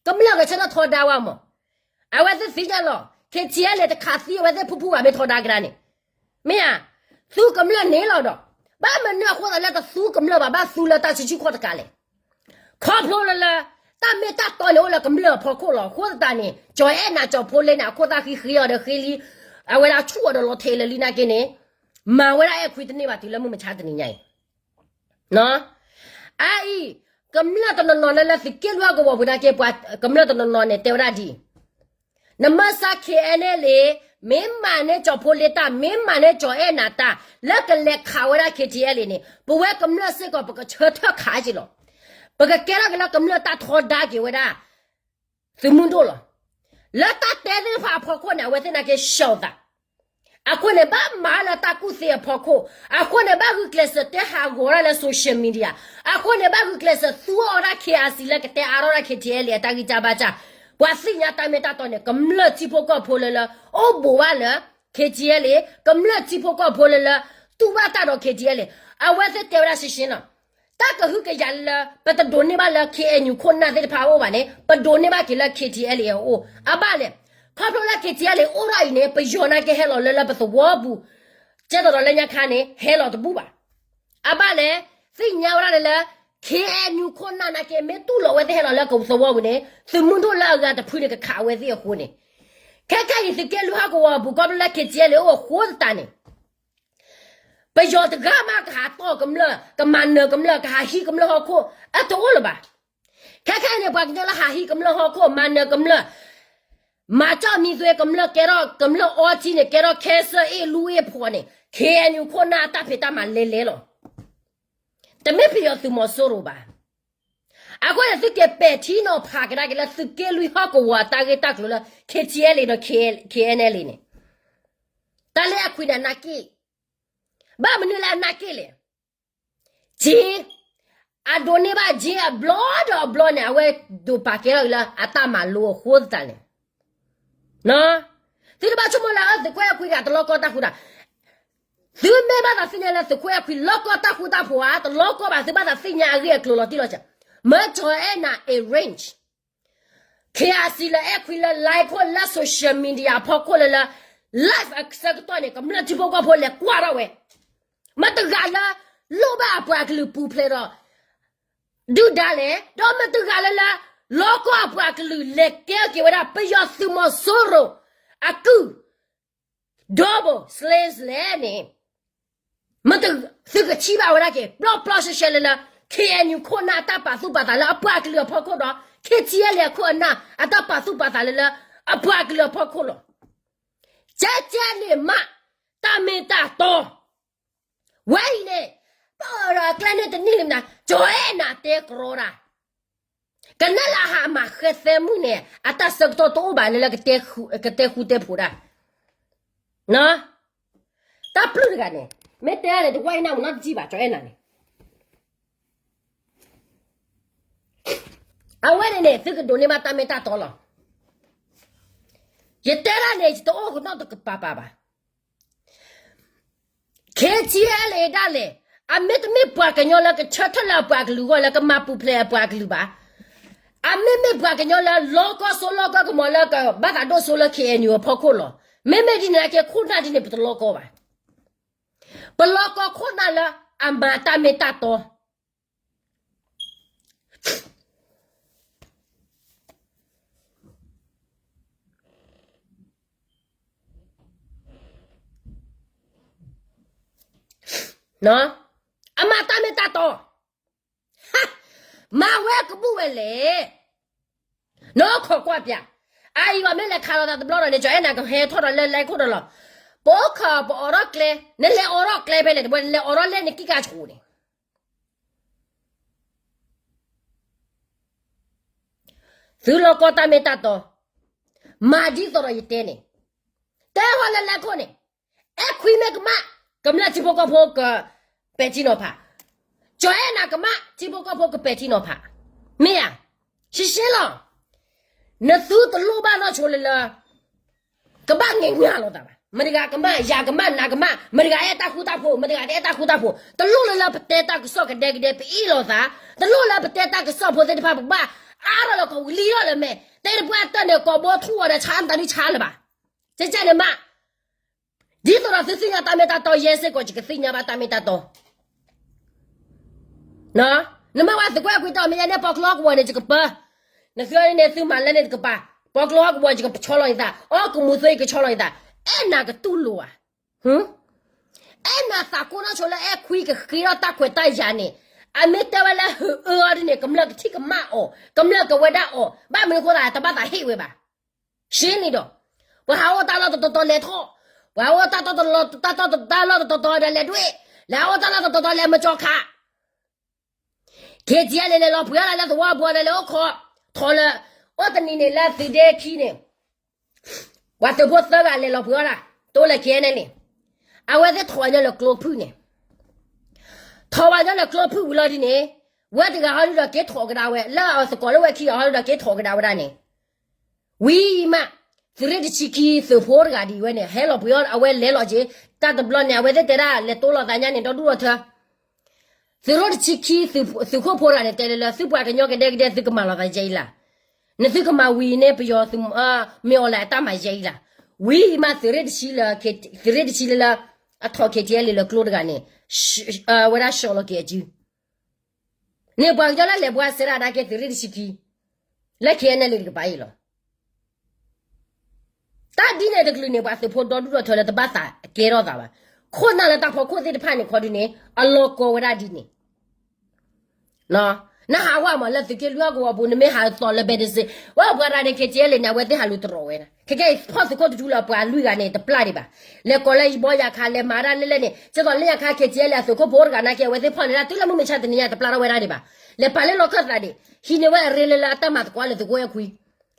ကမျၢၢ်ကဆၢထၢၣ်ထီဒါဝဲမး. အဝဲသ့ၣ်သ့ၣ်ညါလီၤ K T L န့ၣ် တခးသံအဝဲသ့ၣ်ဖုၣ်ဖုၣ်ဘၣ် မ့ၢ်ထီဒါကဒါန့ၣ်, မ့ၢ်ဧါ. သူကမျၢၢ်န့ၣ်လီၤဒီး ဘၣ်မနုၤအဃိသတးလၢတသူကမျၢၢ်ဘၣ် ဘၣ်သူလၢတၢ်ဆံးဆံးခီၣ်တကးလဲၣ်. ခီဖျိလၢလၢ တၢ်မ့ၢ်တၢ်တီန့ၣ်အိၣ်လၢကမျၢၢ်အဖီခိၣ်လီၤ. အဃိသတးန့ၣ် ကၠီၤအဲၣ်နၤကၠီၤဖိလ့န့ၣ် အခိၣ်သၣ်ဃံဃံအီၤဒီးဃ့လံ, အဝဲဒၣ်ဆူၣ်အီၤဒီးလီၤထဲးလၢာ်လံနာ်က့န့ၣ်, မၤဝဲဒၣ်အဲၣ်ခွံတန့ၢ်ဘၣ်တုၤလၢမုၢ်မဆါတနံၤညါအံၤ အအံၤ ကမျၢၢ်တနီၤနီၤလၢလၢသုးက့လွံၢ်ဟီၣ်ကဝီၤပူၤနာ်က့ ပှၤကမျၢၢ်တနီၤနီၤန့ၣ် တဲဝဲဒၣ်ဒ်အံၤ, နမ့ၢ်စး K N L A မ့ၢ်မၤန့ၢ်ကၠီၤဖိလ့တၢ် မ့ၢ်မၤန့ၢ်ကၠီၤအဲၣ်နၤတၢ် လၢကလဲၤခးဝဲဒၣ် K T L A န့ၣ် ပဝဲကမျၢၢ်စ့ၢ်ကီး ပကဆၢထၢၣ်ခးက့ၤလီၤ. ပကကဲထီၣ်က့ၤလၢကမျၢၢ်တၢ်ထီဒါက့ၤဝဲဒၣ် သုးမုၢ်ဒိၣ်လီၤ. လၢတၢ်တဲသ့ၣ်တဖၣ်အဖီခိၣ်န့ၣ် အဝဲသ့ၣ်နာ်က့ ရှောင်သး အဃိန့ၣ် ဘၣ်မၤလၢတၢ်ကူၣ်သ့အဖီခိၣ်, အဃိန့ၣ် ဘၣ်ဂုာ်ကျဲးစၢးတဲဟးဂီၤတၢ်လၢ social media, အဃိန့ၣ် ဘၣ်ဂုာ်ကျဲးစၢးသူအီၤဝဲဒၣ် K R C လၢကတဲအါထီၣ်ဝဲဒၣ် K T L A အတၢ်ဂံၢ်တၢ်ဘါစၢ်, ပှၤသ့ၣ်ညါတၢ်မ့ၢ်တၢ်တီန့ၣ် ကမျၢၢ်ထံဖိကီၢ်ဖိလၢလၢ အိၣ်ဘူးဘၣ်လၢ K T L A, ကမျၢၢ်ထံဖိကီၢ်ဖိလၢလၢ တူၢ်ဘၣ်တၢ်ဒီး K T L A, အဝဲသ့ၣ်တဲဝဲဒၣ်ရှဲရှဲနီၤ တၢ်ကဟုကယာ်လၢ ပတဒိးန့ၢ်ဘၣ်လၢ K N U ခိၣ်နၢ်သ့ၣ်တဖၣ်အအိၣ်ဘၣ်န့ၣ် ပဒိးန့ၢ်ဘၣ်က့ၤလၢ K T L A အအိၣ်, အဘၣ်လဲၣ်. ခီဖျိလၢ K T L A အိၣ်ထီၣ်အံၤန့ၣ် ပယီၤနာ်က့ဟဲလီၤလၢလၢပသဝီပူၤ, ကဲသိးဒီးလၢညါခါန့ၣ် ဟဲလီၤတဘူၣ်ဘၣ်. အဘၣ်လဲၣ်, သ့ၣ်ညါဝဲဒၣ်လၢလၢ K N U ခိၣ်နၢ်နာ်က့ မ့ၢ်တူၢ်လိာ်ဝဲသ့ၣ်ဟဲလီၤလၢကသဝီပူၤန့ၣ် သုးမုၢ်ဒိၣ်လၢအဂၤတဖုန့ၣ် ကခးအဝဲသ့ၣ်အဃိန့ၣ်, ခဲခဲအံၤသုးက့လွံၢ်ဟီၣ်ကဝီၤအပူၤ ခီဖျိလၢ K T L A အိၣ်အဃိသတးန့ၣ် ပယီၤတဂၤမးကဟးတီၢ်ကမျၢၢ် ကမၤနၢၤကမျၢၢ် ကဟးဟံးကမျၢၢ်ဟီၣ်ခိၣ် အတအိၣ်လၢၤဘၣ်. ခဲခဲအံၤန့ၣ် ပှၤကညီလၢဟးဟံးကမျၢၢ်ဟီၣ်ခိၣ် မၤနၢၤကမျၢၢ် မၤကၠီၣ်မံသွဲကမျၢၢ်ကဲထီၣ် ကမျၢၢ်အီထံန့ၣ် ကဲထီၣ် cancer အ့ၣ်လူအ့ၣ်ဖှီၣ်န့ၣ် K N U ခိၣ်နၢ်အတၢ်ဖံးတၢ်မၤလဲၤလဲၤလီၤ. တမ့ၢ်ပယီၤသုးမီၤစိရိၤဘၣ်. အဃိန့ၣ် သုက့ၤပဲာ်ထံနီၤဖးကဒါက့ၤလၢသုးက့လွံၢ်ဟီၣ်ကဝီၤအတၢ်ဂ့ၢ်တၢ်ကျိၤလၢ K T L A ဒီး K N L A န့ၣ်, တၢ်လၢအခွံန့ၣ် အနာ်က့ၢ်, ဘၣ်မနုၤလၢအနာ်က့ၢ်လဲၣ်. ကၠ့, အဒိးန့ၢ်ဘၣ်ကၠ့အဘျီဒီးအဘျီန့ၣ် အဝဲဒိးပာ်ကဲထီၣ်က့ၤလၢအတၢ်မၤလိအဃိသတးန့ၣ် သုတဘၣ်ဆိကမိၣ်လၢသုးခိၣ်အဲၣ်ခွံတဂၤတလီကီတၢ်ဃူတၢ်, သုမ့ၢ်ဘၣ်သးသ့ၣ်ညါလၢသုးခိၣ်အဲၣ်ခွံလီကီတၢ်ဃူတၢ်ဖိးဧါ, တလီကီဘၣ်, သုဘၣ်သးသ့ၣ်ညါအဂ့ၢ်အကျိၤလီၤတံၢ်လီၤဆဲး, မၢကၠီၤအဲၣ်နၤ arrange K R C လၢအဲၣ်ခွံလၢ live ခိၣ်လၢ social media အဖီခိၣ်လၢလၢ live အဆၢကတီၢ်န့ၣ် ကမျၢၢ်ထံဖိကီၢ်ဖိလဲၤကွၢ်ထီၣ်ဝဲ, မတဂၤလၢ လိၣ်ဘၣ်အပှၤကလုာ်ပူၤဖျဲးဒီး ဒုၣ်ဒါလဲၣ်, ဒီးမတဂၤလၢလၢ လီကီအပှၤကလုာ်လဲၤကဲက့ၤဝဲဒၣ်ပယီၤသုးမီၤစိရိၤအကုၢ် double slaves လဲၣ်န့ၣ် မ့ၢ်သုကထံၣ်ဘၣ်ဝဲဒၣ်က့ၤ ပျီပျီရှဲရှဲလၢလၢ K N U ခိၣ်နၢ်အတၢ်ပာ်သူၣ်ပာ်သးလၢအပှၤကလုာ်အဖီခိၣ်ဒီး K T L A အခိၣ်အနၢ်အတၢ်ပာ်သူၣ်ပာ်သးလၢလၢ အပှၤကလုာ်အဖီခိၣ်လီၤ. ကဲကဲန့ၣ်မး တၢ်မ့ၢ်တၢ်တီ ဝဲအံၤန့ၣ် ပၢၢ်ဒီးအကျဲန့ၣ်တနံၣ်လံမနၤ ကၠီၤအဲၣ်နၤတဲကရီတၢ် ကနၣ်လၢအဟးမၤဃဲသဲမုၣ်န့ၣ် အတၢ်ဆၢကတီၢ်တအိၣ်ဘၣ်လၢလၢကတဲဃူတဲဖိးတၢ်, တၢ်ပျုၢ်တဂၤန့ၣ် မ့ၢ်တဲဒၣ်န့ၣ် တဝၢ်အံၤနၢ်မူနီတစံၣ်ဘၣ် ကၠီၤအဲၣ်နၤန့ၣ် အဝဲန့ၣ်န့ၣ် သုကဒိးန့ၢ်ဘၣ်တၢ်မ့ၢ်တၢ်တီလီၤ. ယတဲဒၣ်န့ၣ် ယတအိၣ်ကနီၣ်တကပၤပၤဘၣ်. K T L A ဒၣ်လဲာ် အမ့တမ့ၢ်ပှၤကညီလၢကဆၢထၢၣ်လၢအပှၤကလုာ်အဂီၢ်လၢကမၤပူၤဖျဲးအပှၤကလုာ်ဘၣ်. အမ့မ့ၢ်ပှၤကညီလၢ လီကီဆိလီကီကမီၤလၢကဘၣ်သးဒိၣ်စိလၢ K N U အဖီခိၣ်လီၤ. မ့မ့ၢ်ဒ်န့ၣ်က့ ခိၣ်နၢ်ဒ်န့ၣ် ပတလီကီဘၣ်. ပလီကီခိၣ်နၢ်လၢအမၤတၢ်မ့ၢ်တၢ်တီ အမၤတၢ်မ့ၢ်တၢ်တီ, မၤဝဲကဘူၣ်ဝဲလဲၣ်. နီၢ်ခိးကွၢ်ပၠး, အအံၤဘၣ်မ့ၢ်လဲၤခးလိာ်သးတဘျီဒီးန့ၣ် ကၠီၤအဲၣ်နၤကဟဲထီၣ်ဒီးလၢလဲခိၣ်ဒီးလီၤ. ပအိၣ်ခၢးပအိးထီၣ်ကျဲ, နလဲၤအိးထီၣ်ကျဲဖဲလဲၣ်, တဝဲနလဲၤအိးထီၣ်လဲၣ်နကံၢ်ကါဆိးန့ၣ် သုလီၢ်ကီၢ်တၢ်မ့ၢ်တၢ်တီ, မၤဒ်သိးဒီးယတဲန့ၣ်, တဲဟီလၢလဲခိၣ်န့ၣ်, အဲၣ်ခွံမ့ၢ်ကမၣ်, ကမျၢၢ်ထံဖိကီၢ်ဖိကပဲာ်ထံနီၤဖး, ကၠီၤအဲၣ်နၤကမၣ် ထံဖိကီၢ်ဖိကပဲာ်ထံနီၤဖး, မ့ၢ်ဧါ, ရှဲရှဲလီၤ. နသုတလိၣ်ဘၣ်နီၢ်ဆိလၢလၢ ကဘၣ်ငဲၤညါလိာ်သးဘၣ်. မတၤတဂၤကမၣ်, ယၤကမၣ်, နၤကမၣ်, မတၤတဂၤအဲၣ်တၢ်ဃူတၢ်ဖိး, မတၤတဂၤတအဲၣ်တၢ်ဃူတၢ်ဖိး, တလိၣ်လၢလၢပတဲတၢ်ကစီၣ်ကဒဲကဒဲ ပအ့ၣ်လိာ်သး, တလိၣ်လၢပတဲတၢ်ကစီၣ်ဖိသ့ၣ်တဖၣ် ပဘၣ်အါထီၣ်လၢကဝံၤလံထီၣ်လၢမဲာ်, တဲတပှၢ်တၢၢ်န့ၣ် ကိးဘိထူၣ်အီၤဒီးဆါတၢ်ဒုးဆါလၢၤဘၣ်. ကကန့ၣ်မး ဒ်သိးဒီးသုသ့ၣ်ညါတၢ်မ့ၢ်တၢ်တီယဲစ့ၢ်ကီး ယကသ့ၣ်ညါဘၣ်တၢ်မ့ၢ်တၢ်တီ နမ့ၢ်ဝဲသုကွဲးကွံာ်တၢ်မ့ၢ်ယဲန့ၣ် ပီကျိဟီၣ်ကဝီၤန့ၣ် ယကပၢ, နသုန့ၣ်သုမၤလၢန့ၣ်တကပၤ, ပီကျိဟီၣ်ကဝီၤယကဆီလီၤယသး, အီၣ်ကမူၤသိယကဆီလီၤယသး, အဲၣ်နၤကတူၢ်လိာ်ဧါ. အဲၣ်နၤသးကိးနီၢ်ဆိလၢအဲၣ်ခွံကဃ့ထီၣ်တၢ်ခွဲးတၢ်ယာ်န့ၣ်, အမ့ၢ်တဲဝဲလၢဟုးအၢအီၤဒ်န့ၣ် ကမျၢၢ်ကထံၣ်ကမၣ်အီၤ, ကမျၢၢ်ကဝဲဒၣ်အီၤ, ဘၣ်မနုၤအဃိသတး တဘၣ်သးဟ့ၣ်ဝဲဘၣ်. ရှဲန့ၣ်ဒီး ပှၤဟးအိၣ်တၢ်လီၢ်တတီၤတီၤလဲၤထီၣ်, ပှၤဟးအိၣ်တၢ်တီၤတီၤ တၢ်တီၤတီၤ တၢ်လီၢ်တတီၤတီၤဒီးလဲၤဒွဲၣ်, လဲၤဟးအိၣ်တၢ်လီၢ်တတီၤတီၤလဲၤမၤကၠီၤခး, ခ့ၣ်ထံးအလဲၣ် လဲၤလီၤပှ့ၤအီၣ်လၢသဝီပူၤဒီးလဲၤအိၣ်ခိး, ထီၣ်လၢ အိၣ်တနံၤန့ၣ်လၢသုးဒ့ခံန့ၣ် ပှၤသုးဖိသၢဂၤလဲၤလီၤပှ့ၤအီၣ်တၢ်, တအိၣ်လၢ ခဲအံၤန့ၣ်လံ, အဝဲသ့ၣ်ထီၣ်ဝဲညီလၢကျိဖုၣ်န့ၣ်, ထီၣ်ဝဲညီလၢကျိဖုၣ်ဝံၤလီၤဒ်န့ၣ်, ဝဲတဂၤဟီဒုဒီးက့ၤထီၣ်ကဒါဝဲ, လၢအသကိးလၢဝဲခံဂၤဟီဒုဒီးက့ၤထီၣ်ကဒါဝဲဒၣ်န့ၣ်, ဝံၤမး, သုးရ့ၣ်တဆံခံသုးဖိတဂၤဒ်ဝဲန့ၣ် ဟဲလီၤပှ့ၤအီၣ် အဝဲလဲၤလီၤက့ၤ, တၢ်တဘျီန့ၣ် အဝဲသ့ၣ်တဲဒၣ်လဲၤတိလိာ်သးညါန့ၣ် ဒီဒူၣ်ဒီထၢ သုးရ့ၣ်တဆံခံ သုးခိၣ်ဖိတဂၤန့ၣ် တဲလၢလၢ သုပှၤကညီကဒဲကဒဲ သုကမၤလိာ်သးယဲအံၤလၢ်, နသုကမၤဝံၤန့ၣ် ပယီၤသုးမ့ၢ်အီၤလၢအတၢ်မၤယဲအံၤလၢ်, ဝံၤမး သုးရ့ၣ်တဆံလၢ သုးရ့ၣ်တဆံလၢလၢ အထီၣ် ခဲအံၤန့ၣ် လၢကျိတဂၤန့ၣ်, ဝဲဒၣ်ဆှီလီၤက့ၤအစု န့ၣ်ပှၤကညီလၢလဲၤဘှါစဲဒၣ်နာ်က့ သုးရ့ၣ်တဆံခံ လၢ ခဲအံၤန့ၣ် လံတကပၤအံၤလီၤ. တၢ်ဒ်န့ၣ်တကလုာ်န့ၣ် ပှၤသုးဖိဒီဒူၣ်ဒီထၢလၢတဘၣ်သးကဲထီၣ်သးဘၣ်. ခိၣ်နၢ်လၢတၢ်ဖီခိၣ်သ့ၣ်တဖၣ်န့ၣ်ခီဒုန့ၣ် အလီၤကီဝဲဒၣ်ဒ်န့ၣ် နဟးဝဲမးလၢသုးက့လွံၢ်ဟီၣ်ကဝီၤပူၤ နမ့ၢ်ဟးသီၣ်လၢ ဘဲဒစ့ ဝဲပှၤတဂၤန့ၣ် ခဲအံၤ လံန့ၣ် အဝဲသ့ၣ်ဟးလူၤတရီၤဝဲဒၣ် ခဲကဲအံၤ ဖီၣ်သုးခိၣ်တဒူလၢပှၤလွံၢ်ဂၤန့ၣ် တပျၢ်ဒံးဘၣ်. လဲၤကိးလၢယဘီယၤခါ လဲၤမၤဒၣ်လဲၣ်လဲၣ်န့ၣ် ကသိးလၢညါခါ ခဲအံၤ လံအသုးခိၣ်ဖိတဂၤနာ်က့ အဝဲသ့ၣ်ဖီၣ်န့ၢ်ဒၣ် တုၤလၢမုၢ်မဆါတနံၤညါတပျၢ်ထီၣ်ဝဲဒၣ်ဒံးဘၣ်. လဲၤပာ်လၢလီၢ်ခၢၣ်သးဒံး ဟံးန့ၢ်ဝဲအရ့လၢလၢအတၢ်မၤသကိးလၢသုးခိၣ်အဲၣ်ခွံ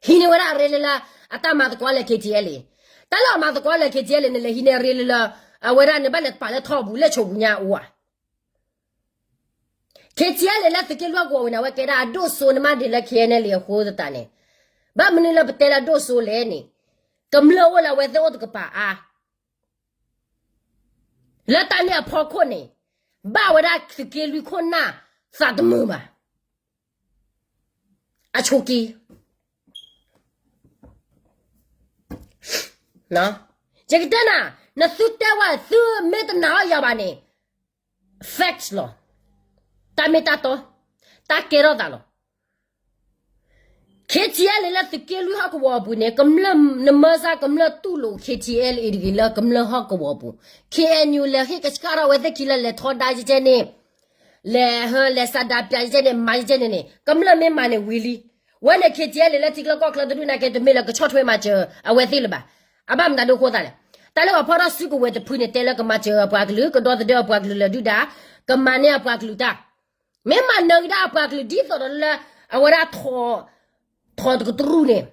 ဟံးန့ၢ်ဝဲဒၣ်အရ့လၢလၢ အတၢ်မၤသကိးလၢ ခဲအံၤ လံ. တၢ်လၢအမၤသကိးလၢ ခဲအံၤ လံန့ၣ် လဲၤဟံးန့ၢ်အရ့လၢလၢ အဝဲဒၣ်န့ၣ် ဘၣ်လဲၤပာ်လၢထီပူၤ လၢဆိပူၤညါအအိၣ်ဧါ. ခဲအံၤ လံလၢသုးက့လွံၢ်ဟီၣ်ကဝီၤဝဲန့ၣ် အဝဲကဲဒၣ်အဒိၣ်စိန့ၣ်မးဒံးလၢ ခဲအံၤ လံအဃိသတးန့ၣ် ဘၣ်မနုၤလၢပတဲလၢအဒိၣ်စိလဲၣ်န့ၣ် ကမျၢၢ်အိၣ်လၢအဝဲသ့ၣ်အိၣ်တကပၤအါ လၢတၢ်န့ၣ်အဖီခိၣ်န့ၣ် ဘၣ်ဝဲဒၣ်သုးက့လွံၢ်ခိၣ်နၢ်သးတမုာ်ဘၣ်. အဆိက့ ယကတဲနၤ, နသုတဲဝဲ သုမ့ၢ်တနာ်အီၤယၤဘၣ်န့ၣ် facts လီၤ. တၢ်မ့ၢ်တၢ်တီ, တၢ်ကဲထီၣ်သးလီၤ. ခဲအံၤ လံလၢသုးက့လွံၢ်ဟီၣ်ကဝီၤအပူၤန့ၣ် ကမျၢၢ်နမၢစၢ်ကမျၢၢ်တူၢ်လိာ် ခဲအံၤ လံတဂ့ၤလၢကမျၢၢ်ဟီၣ်ကဝီၤအပူၤ, ခဲအံၤ လံ ဟ့ၣ်ကဆှၣ်ထီၣ်ဝဲသ့ၣ်ခံလၢလဲၤထီဒါယကဲန့ၣ် လဲၤဟၢ လဲၤစးဒးပၠးယကဲန့ၣ် မၤယကဲန့ၣ်န့ၣ် ကမျၢၢ်မ့ၢ်မၤန့ၣ်ဝံၤလံ. ဝဲန့ၣ် ခဲအံၤ လံလၢထံချၢကီၢ်ချၢတဒူၣ်နာ်က့ တမ့ၢ်လၢကဆီၣ်ထွဲမၤစၢၤအဝဲသ့ၣ်လၢၤဘၣ်. အဘၣ်မတၤဒိအဃိသတးလဲၣ်. တၢ်လၢပှၤဖီၣ်ထီၣ်စုကဝဲၤတဖုန့ၣ် တဲလၢကမၤစၢၤအပှၤကလုာ် ကဒီသဒၢအပှၤကလုာ်လၢာ်ဒုၣ်ဒါ, ကမၤန့ၢ်အပှၤကလုာ်တၢ် မ့ၢ်မၤနၢၤကဒါအပှၤကလုာ်ဒ်သိးဒီးလၢ အဝဲဒၣ် ထီၣ်တကတြူၢ်န့ၣ်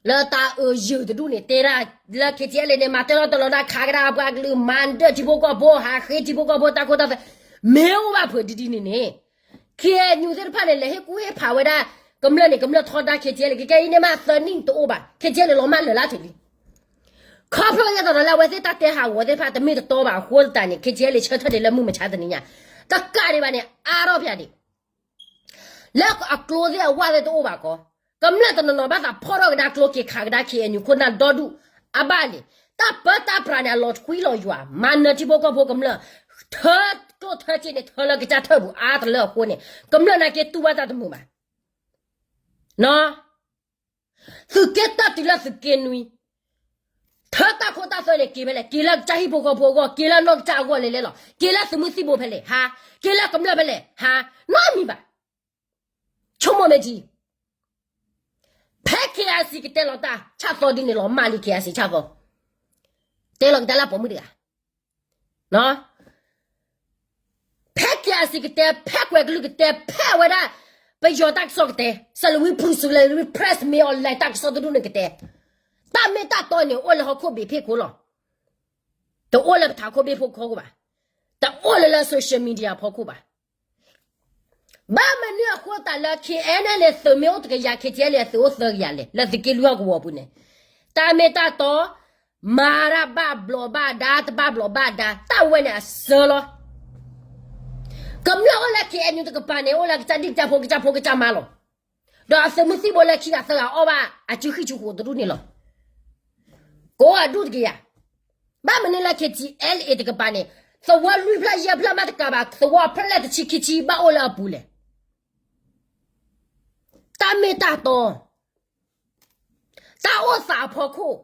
လၢတၢ်အၢယၢၤတဒူၣ်န့ၣ် တဲဒၣ်လၢ ခဲအံၤ လံန့ၣ် မၤတၢထီၣ်တလီၤဒၣ်ခးကဒါအပှၤကလုာ် မၤဒၢၣ်ထံဖိကီၢ်ဖိ ဟးဃ့ထံဖိကီၢ်ဖိတၢ်ခိတၢ်သွဲ မ့ၢ်အိၣ်ဘၣ်ဖုးဒ်ဒ်န့ၣ်န့ၣ် KNU သ့ၣ်တဖၣ်န့ၣ် လဲၤဟ့ၣ်ကူၣ်ဟ့ၣ်ဖးဝဲဒၣ် ကမျၢၢ်န့ၣ် ကမျၢၢ်ထီဒါ ခဲအံၤ လံ ခဲကဲအံၤန့ၣ်မး သၢနံၣ်တအိၣ်ဘၣ် ခဲအံၤ လံ လီၤမၢ်လၢာ်လၢထံးလံ. ခီဖျိလၢယဲသိးဒီးလၢအဝဲသ့ၣ်တၢ်တဲဟးဂီၤသ့ၣ်တဖၣ်တမ့ၢ်တတီဘၣ်အဃိသတးန့ၣ် ခဲအံၤ လံ ဆၢထၢၣ်ဒံးလၢမုၢ်မဆါတနံၤညါ တကးဒံးဘၣ်န့ၣ် အါထီၣ်ဖဲဒံး လၢအကျိသ့ၣ်အဝၣ်သ့ၣ်တအိၣ်ဘၣ်ကီး ကမျၢၢ်တနီၤနီၤဘၣ်သးဖီၣ်ထီၣ်ကဒါကျိက့ၤခးကဒါ KNU ခိၣ်နၢ်ဒီဒူၣ် အဘၣ်လံ. တၢ်ပၢတၢ်ပြးန့ၣ် အလီၤထွံလီၤယွၤ မၤနၢၤထံဖိကီၢ်ဖိကမျၢၢ် ထၢကျိၣ်ထၢစ့န့ၣ် ထၢလၢကစၢ်ထၢၣ်ပူၤအါတလၢအဃိန့ၣ် ကမျၢၢ်နာ်က့တူၢ်ဘၣ်တၢ်တမုာ်ဘၣ်. သုးက့တၢ်တုၤလၢသုးက့နွံ ထၢတၢ်ခိတၢ်သွဲန့ၣ် က့ၤဖဲလဲၣ် က့ၤလၢကစၢ်ဟံၣ်ဖိဃီဖိအဂီၢ် က့ၤလၢနီၢ်ကစၢ်အဂီၢ်လဲၤလဲၤလီၤ က့ၤလၢသုးမုၢ်သံၣ်ဘိဖဲလဲၣ် ဟါ က့ၤလၢကမျၢၢ်ဖဲလဲၣ် ဟါ နီတမံၤဘၣ်. ဆိကမိၣ်မ့ၢ်ထံ ဖဲ KIC ကတဲလီၤတၢ်ဆၣ်သီဒ်န့ၣ်လီၤ မၢလံ KIC ဆၣ်သီ, တဲလီၤက့ၤတၢ်လၢပိာ်မုၣ်တဂၤ ဖဲ KIC ကတဲ, ဖဲကွဲၤကလုၢ်ကတဲ, ဖဲအဝဲဒၣ် ပယီၤတၢ်ကစီၣ်ကတဲ, စးလဝံဖုစူလဝံ press မ့ၢ် online တၢ်ကစီၣ်တဒူၣ်န့ၣ်ကတဲ, တၢ်မ့ၢ်တၢ်တီန့ၣ် အိၣ်လၢဟီၣ်ခိၣ်ဘ့ၣ်ဖ့ၣ်ခိၣ်လီၤ. တအိၣ်လၢပထးခိၣ်ဘ့ၣ်ဖ့ၣ်ခိၣ်ဘၣ်, တအိၣ်လၢလၢ social media ဖီခိၣ်ဘၣ်. ဘၣ်မနုၤအဃိသတးလၢ KNLA သုးမ့ၢ်အိၣ်တကယၤ KTLA သုးအိၣ်သၢကယၤလဲၣ် လၢသုးက့လွံၢ်ဟီၣ်ကဝီၤပူၤန့ၣ်, တၢ်မ့ၢ်တၢ်တီ, မၤတၢ်ဘၣ်ဘျီးဘၣ်ဒါ တဘၣ်ဘျီးဘၣ်ဒါ တၢ်ဝဲန့ၣ်အစၢလီၤ. ကမျၢၢ်အိၣ်လၢ KNU တကပၤန့ၣ် အိၣ်လၢကစၢ်ဒံၣ်ကစၢ်ဖိကစၢ်ဖိကစၢ်မါလီၤ. ဒီးအသုးမုၢ်သံၣ်ဘိလၢခံဂၤသၢဂၤအီၣ်ဘၣ်အစုဃံၣ်စုဃိးတဒူၣ်န့ၣ်လီၤ. ကအိၣ်အဒူၣ်တကယၤ, ဘၣ်မနုၤလၢ KTLA တကပၤန့ၣ်, သဝီလွံၢ်ဖျၢၣ်ယဲၢ်ဖျၢၣ်မးတကးဘၣ် သဝီဖျၢၣ်လဲၣ်တဆံခံဆံဘၣ်အိၣ်လၢအပူၤလဲၣ်. တၢ်မ့ၢ်တၢ်တီ, တၢ်အိၣ်သးအဖီခိၣ်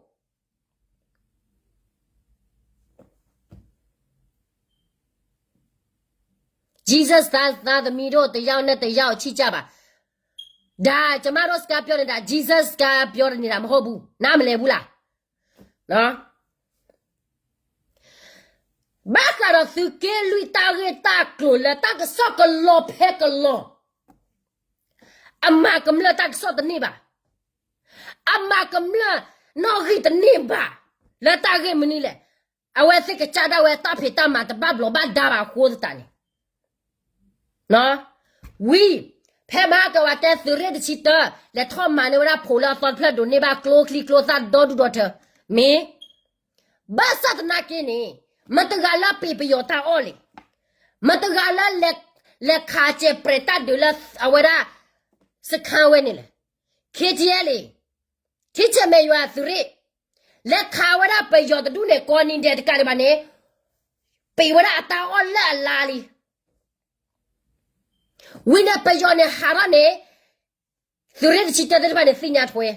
Jesus သားသမီးတို့ တစ်ယောက်နဲ့တစ်ယောက် ချစ်ကြပါ. ဒါ ကျမတို့ စကားပြောနေတာ Jesus စကားပြောနေတာ မဟုတ်ဘူး. နားမလည်ဘူးလား. ဘၣ်ဃးဒီးသုးက့လွံၢ်တၢ်ဂ့ၢ်တၢ်ကျိၤလၢတၢ်ကစီၣ်ကလီၤဖဲကလီၤ, အမၤကမျၢၢ်တၢ်ကစီၣ်တန့ၢ်ဘၣ်. အမၤကမျၢၢ်နီၣ်ဂံၢ်တန့ၢ်ဘၣ်. လၢတၢ်ဂ့ၢ်မနုၤလဲၣ်. အဝဲသ့ၣ်ကစၢ်ဒၣ်ဝဲတၢ်ဖံးတၢ်မၤတဘၣ်ဘျီးဘၣ်ဒါဘၣ်အဃိသတးန့ၣ် ဝံၤ ဖဲမဟါကဝၤတဲသုးရ့ၣ်တဆံတၢ လဲၤထီၣ်မၤန့ၢ်ဝဲဒၣ်ဖိးလၢအသီတဖျၢၣ်ဒိးန့ၢ်ဘၣ်ကျိချံကျိသၣ်ဒီဒူၣ်ဒီထၢ မ့ၢ် ဘၣ်ဆၣ်သနာ်က့န့ၣ် မတဂၤလၢပံးပယီၤတၢ်အီၣ်လဲၣ်. မတဂၤလၢ လဲၤခးစဲးပြဲးတၢ်ဒုးလၢအဝဲဒၣ် စခန်းဝဲန့ၣ်လဲၣ်. KTLA ထံဆဲးမဲာ်ယွၤသုးရ့ၣ် လဲၤခးဝဲဒၣ်ပယီၤတဒူၣ်န့ၣ် ကိးနံၤဒဲးတကးဒံးဘၣ်န့ၣ် ပံးဝဲဒၣ်အတၢ်အီၣ်လၢအလါလံ. ဝံၤန့ၣ်ပယီၤန့ၣ်ဟးထီၣ်န့ၣ် သုးရ့ၣ်တဆံတၢသ့ၣ်တဖၣ်န့ၣ်သ့ၣ်ညါထွဲ,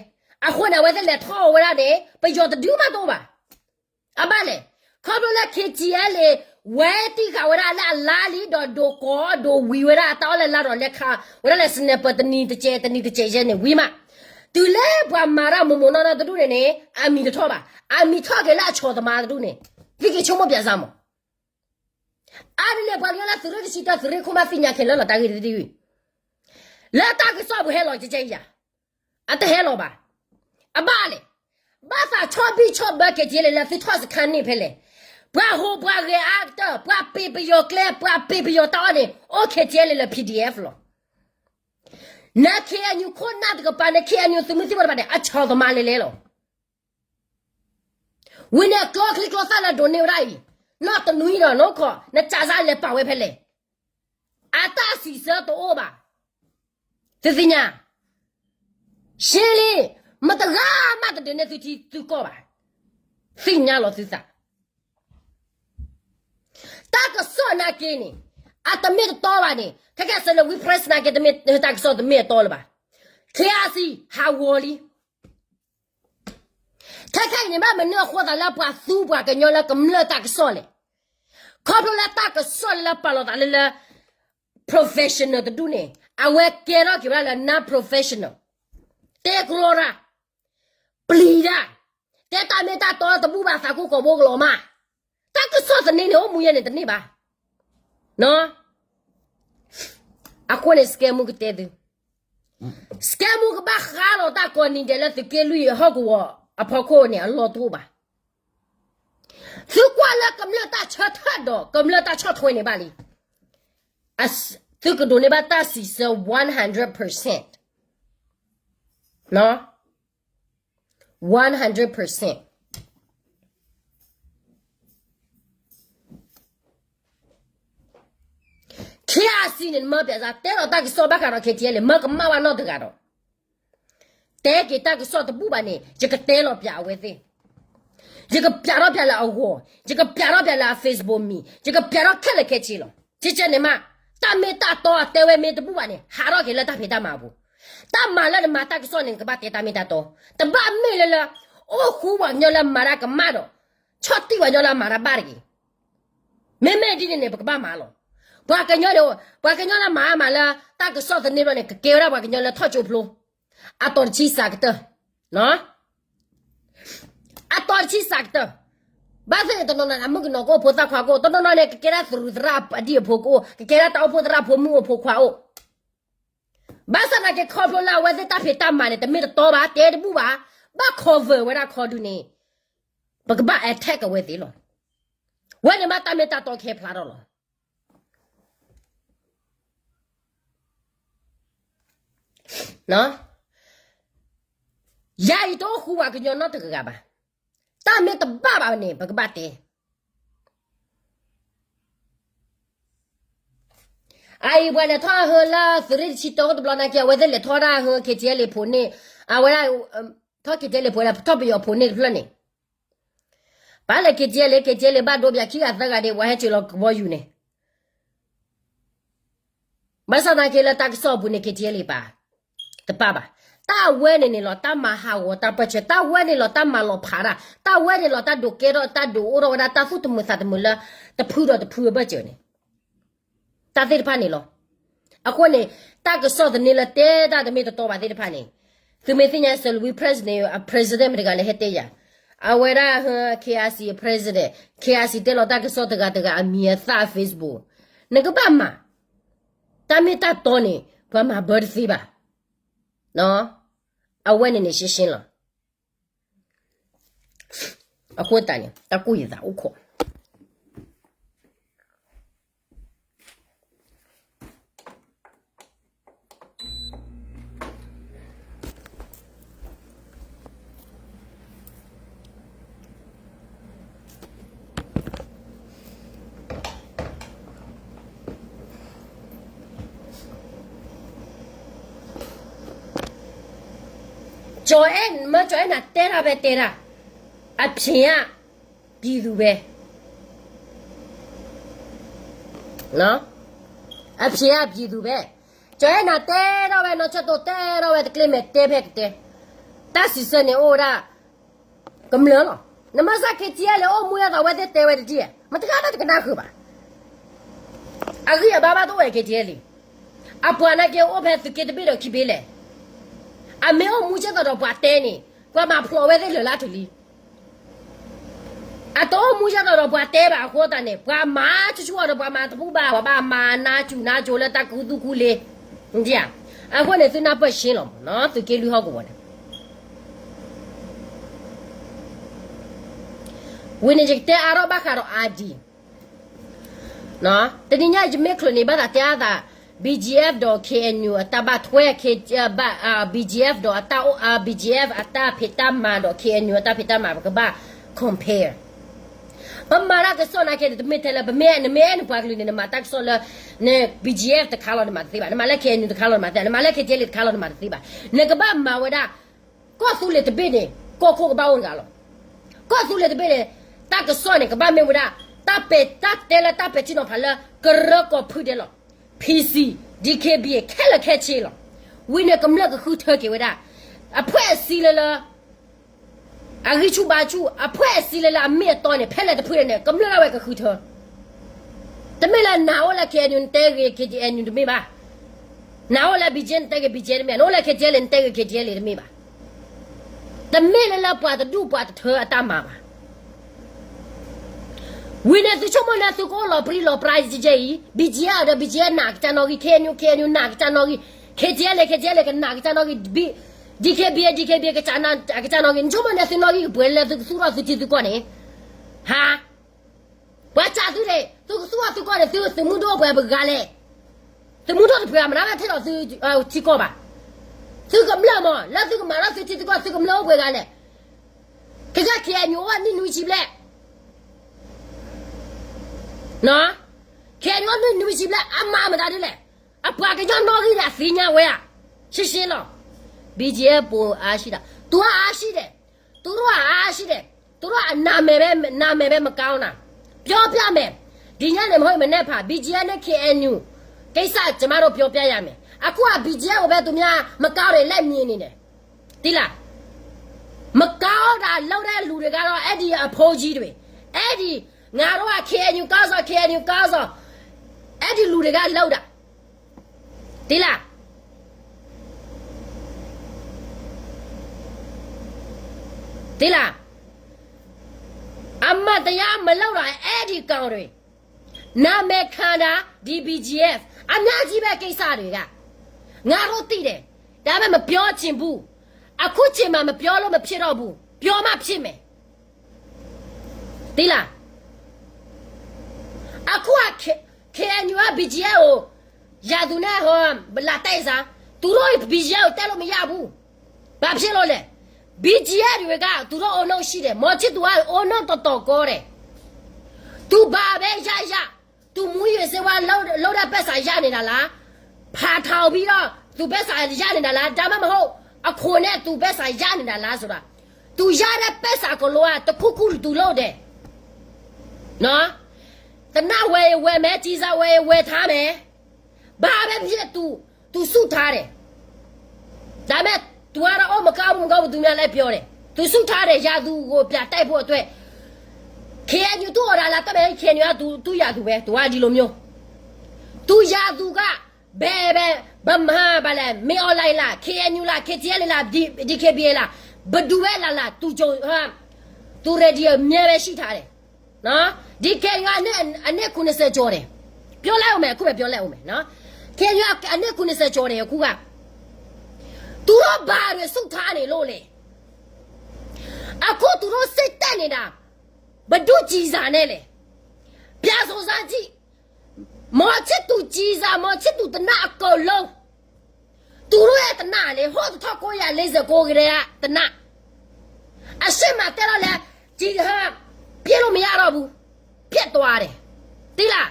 အဃိန့ၣ် အဝဲသ့ၣ်လဲၤထီၣ်ဝဲဒၣ်န့ၣ် ပယီၤတဒုမးတအိၣ်ဘၣ်. အဘၣ်လဲၣ်, ခီဖျိလၢ KTLA ဝဲတံၢ်ဃာ်ဝဲဒၣ်လၢအလါလံ ဒီးဒိးကိးဒိးဝံၤဝဲဒၣ်တၢ်အီၣ်လၢအလါဒီးလဲၤခးဝဲဒၣ်လၢ sniper တနံၤတစဲး တနံၤတစဲးယဲန့ၣ်ဝံၤမး, တုၤလၢပှၤမၤတၢ်မိၢ်မိၢ်နီၢ်နီၢ်တဒူၣ်န့ၣ်န့ၣ် အမံၤတထီၣ်ဘၣ်, အမံၤထီၣ်က့ၤလၢအဆီၣ်သမါတဒူၣ်န့ၣ် သုက့ၤဆိကမိၣ်ပၠးစၢ်မး. အါဒ်န့ၣ် ပှၤကညီလၢသုးရ့ၣ်တဆံတၢ သုးရ့ၣ်ခိၣ်မးသ့ၣ်ညါခဲလၢာ်လီၤ တၢ်ဂ့ၢ်တဒ်ဝံၤ, လၢတၢ်ကစီၣ်ပူၤဟဲလီၤကဲကဲအံၤယၤ, အတဟဲလီၤဘၣ်. အဘၣ်လဲၣ်, ဘၣ်သးဆီၣ်ဘံၣ်ဆီၣ်ဘၢ KTLA လၢသုထီၣ်စခါန့ၣ်ဖဲလဲၣ်. ပှၤဟူးပှၤဂဲၤအါကတၢၢ် ပှၤပံးပယီၤကျဲ ပှၤပံးပယီၤတၢ်အီၣ်န့ၣ် အိၣ် KTLA လၢ PDF လီၤ. န KNU ခိၣ်နၢ်တကပၤ န KNU သုးမုၢ်သံၣ်ဘိတဖၣ်န့ၣ် အဆီၣ်သမါလဲၤလဲၤလီၤ. ဝံၤန့ၣ်ကျိချံကျိသၣ်လၢဒိးန့ၢ်ဝဲဒၣ်အံၤ, နီၢ်တနွံဒီးနီၢ်ခီ နစးစၢ်လဲၤပာ်ဝဲဖဲလဲၣ်. အတၢ်စံးဆၢတအိၣ်ဘၣ်. သုသ့ၣ်ညါ, ရှင်းလင်း, မတဂၤမးတဒုးန့ၢ်သုထံသုကီၢ်ဘၣ်. သ့ၣ်ညါလီၤသုသး. တၢ်ကစီၣ်နာ်က့န့ၣ် အတမ့ၢ်တတီဘၣ်န့ၣ် ခဲကဲစၢလၢ ဝံ press နာ်က့ တမ့ၢ်တၢ်ကစီၣ်တမ့ၢ်အတီလၢၤဘၣ်. KIC ဟးဂီၤလံ. ခဲခဲအံၤန့ၣ် ဘၣ်မနုၤအဃိသးလၢပှၤသူပှၤကညီလၢကမျၢၢ်တၢ်ကစီၣ်လဲၣ်. ခီဖျိလၢတၢ်ကစီၣ်လၢပာ်လီၤသးလၢလၢ professional တဒူၣ်န့ၣ် အဝဲကဲထီၣ်က့ၤဝဲဒၣ်လၢ non professional, တဲကျီတၢ်, ပျံၤတၢ်, တဲတၢ်မ့ၢ်တၢ်တီတဘူၣ်ဘၣ်သးကိၢ်ကိာ်ဘိကလီၤမး. တၢ်ကစီၣ်သန့န့ၣ် အိၣ်မူယဲန့ၣ်တန့ၢ်ဘၣ်. အဃိန့ၣ် စကဲမူကတဲသု, စကဲမူကဘၣ်ဃးလီၤတၢ်ကိးနံၤဒဲးလၢသုးက့လွံၢ်ဟီၣ်ကဝီၤအဖီခိၣ်န့ၣ် အလီၢ်တအိၣ်ဘၣ်. သုကွၢ်လၢကမျၢၢ်တၢ်ဆၢထၢၣ်ဒီး ကမျၢၢ်တၢ်ဆီၣ်ထွဲန့ၣ်ဘၣ်လံ. သုကဒိးန့ၢ်ဘၣ်တၢ်စံးဆၢ one hundred percent, one hundred percent. KIC န့ၣ် နမ့ၢ်ပျဲစး တဲလီၤတၢ်ကစီၣ်ဘၣ်ဃးဒီး KTLA မ့ၢ်ကမၣ်ဘၣ်နီတဂၤဒီး တဲက့ၤတၢ်ကစီၣ်တဘူၣ်ဘၣ်န့ၣ် ယကတဲလီၤပျးအဝဲသ့ၣ်. ယကပျးထီၣ်ပျးလၢအဂီၢ်, ယကပျးထီၣ်ပျးလၢအ Facebook မံၤ, ယကပျးထီၣ်ခဲလၢာ်ခဲဆ့လီၤ. ကဲကဲန့ၣ်မး, တၢ်မ့ၢ်တၢ်တီအတဲဝဲမ့ၢ်တဘူၣ်ဘၣ်န့ၣ် ဟးထီၣ်က့ၤလၢတၢ်ဖံးတၢ်မၤအပူၤ. တၢ်မၤလၢနမၤတၢ်ကစီၣ်န့ၣ် နကဘၣ်တဲတၢ်မ့ၢ်တၢ်တီ. တဘၣ်မ့ၢ်လၢလၢ အိၣ်ဃူပှၤကညီလၢမၤတၢ်ကမၣ်ဒီး ဆီၣ်တံၢ်ပှၤကညီလၢအမၤတၢ်ဘၣ်တဂ့ၤ. မ့မ့ၢ်ဒ်န့ၣ်န့ၣ် ပကဘၣ်မၤလီၤ. ပှၤကညီန့ၣ် ပှၤကညီလၢမၤအါမးလၢ တၢ်ကစီၣ်သန့ဘျီန့ၣ် ကကဲဝဲဒၣ်ပှၤကညီလၢထီၣ်ကၠိဖျိ, အတီၤတဆံစှၤကတၢၢ်, အတီၤတဆံစှၤကတၢၢ်, ဘၣ်သ့ၣ်န့ၣ် တနီၤနီၤန့ၣ် အမုၣ်ကနီၤကအိၣ် ဖိသၣ်ခွါကအိၣ်, တနီၤနီၤန့ၣ် ကကဲဒၣ်သရူးသရၣ်အဒံၣ်အဖိကအိၣ်, ကကဲဒၣ်တၢ်အိၣ်ဖှိၣ်သရၣ်ဖိမုၣ်အိၣ်ဖိခွါအိၣ်, ဘၣ်ဆၣ်သနာ်က့ ခီဖျိလၢအဝဲသ့ၣ်တၢ်ဖံးတၢ်မၤန့ၣ် တမ့ၢ်တတီဘၣ်, တဲတဘူၣ်ဘၣ်, ဘၣ် cover ဝဲဒၣ်ခီဒုန့ၣ် ပကဘၣ် attack အဝဲသ့ၣ်လီၤ. ဝဲန့ၣ်မ့ၢ်တၢ်မ့ၢ်တၢ်တီခဲဖျါထီၣ်လီၤ. ယၤအံၤတအိၣ်ဃူဘၣ်ကညီနီတဂၤဘၣ်. တၢ်မ့ၢ်တဘၣ်ဘၣ်န့ၣ် ပကဘၣ်တဲ. အအံၤပှၤလဲၤထီၣ်အဟၢလၢသုးရ့ၣ်တဆံတၢတဘျီနာ်က့ အဝဲသ့ၣ်လဲၤထီၣ်ဒၣ်အဟၢ KTLA ဖိန့ၣ်, အဝဲဒၣ် ထီၣ် KTLA ဖိ ထီၣ်ပယီၤဖိန့ၣ်တဖျၢၣ်န့ၣ်, ပာ်လၢ KTLA KTLA ဘၣ်ဒိပယၤခံဂၤသၢဂၤဒံး ပှၤဟဲစၢၤလီၤကဘီယူၤန့ၣ် ဘၣ်ဆၣ်သနာ်က့လၢတၢ်ကစီၣ်အပူၤန့ၣ် KTLA ပာ်, တပာ်ဘၣ်. တၢ်ဝဲန့ၣ်န့ၣ်လီၤ တၢ်မၤဟးဂီၤတၢ်ပၢၢ်ဆၢ, တၢ်ဝဲန့ၣ်လီၤ တၢ်မၤလီၤဖးတၢ်, တၢ်ဝဲန့ၣ်လီၤ တၢ်ဒိးကဲထီၣ် တၢ်ဒိးအိၣ်ထီၣ်ဝဲဒၣ်တၢ်သူၣ်တမုာ်သးတမုာ်လၢ တဖုဒီးတဖုအဘၢၣ်စၢၤန့ၣ်, တၢ်သ့ၣ်တဖၣ်န့ၣ်လီၤ. အဃိန့ၣ် တၢ်ကစီၣ်သန့လၢတဲတၢ်တမ့ၢ်တတီဘၣ်သ့ၣ်တဖၣ်န့ၣ်, သုမ့ၢ်သ့ၣ်ညါ စၢၤလဝံ president အ president မတဂၤလဲၤဟဲတဲယၤ, အဝဲဒၣ် KIC president, KIC တဲလီၤတၢ်ကစီၣ်တဂၤတဂၤအမံၤအသၣ်အ Facebook, နကဘၣ်မၤ, တၢ်မ့ၢ်တၢ်တီန့ၣ် ပှၤမၤဘၢတသ့ဘၣ်. အဝဲန့ၣ်န့ၣ်ရှင်းရှင်းလီၤ. အဃိသတးန့ၣ် တၢ်ကူၣ်ယသးအိၣ်ခိး ကၠီၤအဲၣ် မ့ၢ်ကၠီၤအဲၣ်နၤတဲတၢ်ဖဲတဲတၢ်, အဖျ့အါ ပြည်သူပဲ, အဖျ့အါ ပြည်သူပဲ, ကၠီၤအဲၣ်နၤတဲထီၣ်ဝဲ နီၢ်ဆၢၣ်တိၣ်တဲထီၣ်ဝဲ တကျ့မဲာ်တဲဖဲကတဲ, တၢ်စံးဆၢန့ၣ်အိၣ်ဝဲဒၣ် ကမျၢၢ်လီၤ. နမ့ၢ်စၢ် KTLA အိၣ်မူဒ်သိးအဝဲသ့ၣ်တဲဝဲတထံၣ်, မတဂၤဘၣ်တကနၣ်ဃုာ်ဘၣ်. အဂံၢ်အဘါဘၣ်တအိၣ်ဝဲ KTLA, အပှၤနာ်က့အိၣ်ဖဲသုးက့တဘ့ၣ်ဒီးခံဘ့ၣ်လဲၣ်, အမ့ၢ်အိၣ်မူဒ်သိးဒီးပှၤတဲန့ၣ် ပှၤမၤဖျိးဝဲသ့ၣ်လၢာ်လၢတလံ အတအိၣ်မူဒ်သိးဒီးပှၤတဲဘၣ်အဃိသတးန့ၣ် ပှၤမၤဆူၣ်ဆူၣ်အီၤဒီးပှၤမၤတဘူၣ်ဘၣ် ပှၤဘၣ်မၤနါစူၤနါကိၤလၢတၢ်ခူသူၣ်ခူလ့, အဃိန့ၣ် သုနၢ်ပၢၢ်ရှဲလီၤမး သုးက့လွံၢ်ဟီၣ်ကဝီၤန့ၣ် ဝံၤန့ၣ် ယကတဲအါထီၣ်ဘၣ်ဃးဒီး ID, တနံၤညါယမ့ၢ်ချုးန့ၣ် ဘၣ်သးတဲအါသး BGF ဒီး KNU အတၢ်ဘၣ်ထွဲ BGF ဒီးအတၢ်အိၣ် BGF အတၢ်ဖံးတၢ်မၤဒီး KNU အတၢ်ဖံးတၢ်မၤ ပကဘၣ် compare. ပမၤတၢ်ကစီၣ်နာ်က့န့ၣ် တမ့ၢ်ထဲလၢ ပမ့ၢ်နမ့ၢ်အဲၣ်နပှၤကလုာ်န့ၣ် နမၤတၢ်ကစီၣ်လၢ န BGF တခါလီၤနမၤတသ့ဘၣ်, နမၤလၢ KNU တခါလီၤနမၤတသ့, နမၤလၢ KTLA တခါလီၤနမၤတသ့ဘၣ်. နကဘၣ်မၤဝဲဒၣ် ကီၢ်သူလ့ၤတဘ့ၣ်န့ၣ် ကီၢ်ခိၣ်ကဘၣ်အိၣ်တဂၤလီၤ. ကီၢ်သူလ့ၤတဘ့ၣ်န့ၣ် တၢ်ကစီၣ်န့ၣ် ကဘၣ်မ့ၢ်ဝဲဒၣ် တၢ်ပဲာ်တၢ်တဲလၢတၢ်ပဲာ်ထံနီၤဖးလၢ ကရၢကီၢ်ဖုဒဲးလီၤ. PC, DKBA ခဲလၢာ်ခဲဆ့လီၤ. ဝံၤန့ၣ်ကမျၢၢ်ကဃုထၢက့ၤဝဲဒၣ် အဖှဲးအစံလၢလၢ အဂံၢ်ဆူၣ်ဘါဆူၣ် အဖှဲးအစံလၢလၢအမ့ၢ်အတီန့ၣ် ဖဲလဲၣ်တဖုန့ၣ် ကမျၢၢ်ဒၣ်ဝဲကဃုထၢ. တမ့ၢ်လၢနအိၣ်လၢ KNU နတဲဂ့ၤ KNU တမ့ၢ်ဘၣ်. နအိၣ်လၢ BGF နတဲဂ့ၤ BGF တမ့ၢ်, နအိၣ်လၢ KTLA နတဲဂ့ၤ KTLA တမ့ၢ်ဘၣ်. တမ့ၢ်လၢလၢပှၤတဒူၣ်ပှၤတထၢအတၢ်မၤဘၣ်. ဝံၤန့ၣ်သုဆိကမိၣ်န့ၣ် သုကအိၣ်လီၤပြံလီၤပြါယဲအံၤ, BGF ဒီး BGF နာ်ကစၢ်နီၣ်ဂံၢ်, KNU, KNU နာ်ကစၢ်နီၣ်ဂံၢ်, KTLA, KTLA ကနာ်ကစၢ်နီၣ်ဂံၢ်, DKBA, DKBA ကစၢ်နီၣ်ဂံၢ်, နဆိကမိၣ်န့ၣ် သုနီၣ်ဂံၢ်ကပှဲၤလၢသုကသူၣ်ထီၣ်သုထံသုကီၢ်န့ၣ်, ဟါ ပှၤစံးသုန့ၣ် သုကသူၣ်ထီၣ်သုကီၢ်န့ၣ် သုသုးမုၢ်ဒိၣ်ပှဲၤပဂၤလဲၣ်. သုးမုၢ်ဒိၣ်တပှဲၤမနုၤလဲၣ်ထဲဒီးသုထံကီၢ်ဘၣ်. သုကမျၢၢ်မး လၢသုကမၤထီၣ်သုထံသုကီၢ် သုကမျၢၢ်အိၣ်ပှဲၤဂၤလဲၣ်. ခဲကနံၣ် KNU အိၣ်နံၣ်နွံဆံဘျဲၣ်, KNU အိၣ်နံၣ်နွံဆံဘျဲၣ် အမၤမတၤဒ်လဲၣ်. အပှၤကညီနီၣ်ဂံၢ်န့ၣ် အသ့ၣ်ညါဝဲဧါ. ရှဲရှဲလီၤ. BGF ပူၤအါဆံဒီး သူကအါဆံဒီး သူတို့ကအါဆံဒီး သူတို့အနာမည်ပဲ နာမည်ပဲမကောင်းတာ. ပြောပြမယ်. ဒီညနေမဟုတ်မနက်ဖြန် BGF နဲ့ KNU ကိစ္စ ကျမတို့ပြောပြရမယ်. အခုက BGF ကိုပဲ သူများ မကောင်းတွေ လက်မြင်နေတယ်. သိလား. မကောင်းတာလုပ်တဲ့လူတွေကတော့ အဲ့ဒီအဖိုးကြီးတွေ, အဲ့ဒီ ငါတို့က KNU ကောင်းဆောင်, KNU ကောင်းဆောင်, အဲ့ဒီလူတွေကလုပ်တာ. သိလား. သ့လၢ အမှန်တရားမလုပ်တာ အဲဒီကောင်တွေ နာမည်ခံတာ ဒီ ဘီဂျီအက်ဖ် အများကြီးပဲ ကိစ္စတွေက ငါတို့သိတယ် ဒါပေမဲ့ မပြောချင်ဘူး အခုချိန်မှာ မပြောလို့မဖြစ်တော့ဘူး ပြောမှဖြစ်မယ် သ့လၢ အခုက K- KNU က ဘီဂျီအက်ဖ် ကို ရန်သူနဲ့ ဟို လာတိုက်စား သူတို့ ဘီဂျီအက်ဖ် ကို တိုက်လို့မရဘူး ဘာဖြစ်လို့လဲ ဘီဂျီအက်ဖ် တွေက သူတို့ အုံနောက်ရှိတယ် မောင်ချစ်သူက အုံနောက်တော်တော်ကောတယ် သူဘာပဲရရ သူမူးယစ်ဆေးဝါးလုပ်လုပ်တဲ့ပိုက်ဆံရနေတာလား ဖာထောင်ပြီးတော့သူပိုက်ဆံရနေတာလား ဒါမှမဟုတ်အခွန်နဲ့သူပိုက်ဆံရနေတာလားဆိုတာ သူရတဲ့ပိုက်ဆံအကုန်လုံးကတစ်ခုခုသူလုပ်တယ် နော် သေနတ်ဝယ်ရင်ဝယ်မယ် ကျည်ဆံဝယ်ရင်ဝယ်ထားမယ် ဘာပဲဖြစ်ဖြစ် သူ သူစုထားတယ် ဒါပေမဲ့ သူကတော့ အိုး မကောင်းဘူး မကောင်းဘူး သူများလည်းပြောတယ် သူစုထားတယ် ရန်သူကို ပြန်တိုက်ဖို့အတွက် KNU သူ့ order လာတက်မယ် KNU က သူ သူ့ရန်သူပဲ သူက ဒီလိုမျိုး သူရန်သူက ဘယ် ဘယ် ဗမာ ဘာလဲ မင်းအောင်လှိုင်လား KNU လား KTLA လား ဒီ DKBA လား ဘယ်သူပဲလာလာ သူကြုံ ဟာ သူ ready အမြဲပဲရှိထားတယ် နော် ဒီ KNU က နှစ် အနှစ် ခုနှစ်ဆယ် ကျော်တယ် ပြောလိုက်အောင်မယ် အခုပဲပြောလိုက်အောင်မယ် နော် KNU က အနှစ် ခုနှစ်ဆယ် ကျော်တယ် အခုက သူတို့ဘာတွေစုထားနေလို့လဲ အခုသူတို့စစ်တပ်နေတာ ဘယ်သူကျည်ဆံနဲ့လဲ ပြန်စုံစမ်းကြည့် မောင်ချစ်သူကျည်ဆံ မောင်ချစ်သူသေနတ်အကုန်လုံး သူတို့ရဲ့သေနတ်လေ ဟိုး တစ်ထောင့်ကိုးရာလေးဆယ့်ကိုး ကတည်းကသေနတ် အရှေ့မှာတက်တော့လဲ ကျည်ဟ ပစ်လို့မရတော့ဘူး ဖြစ်သွားတယ် သိလား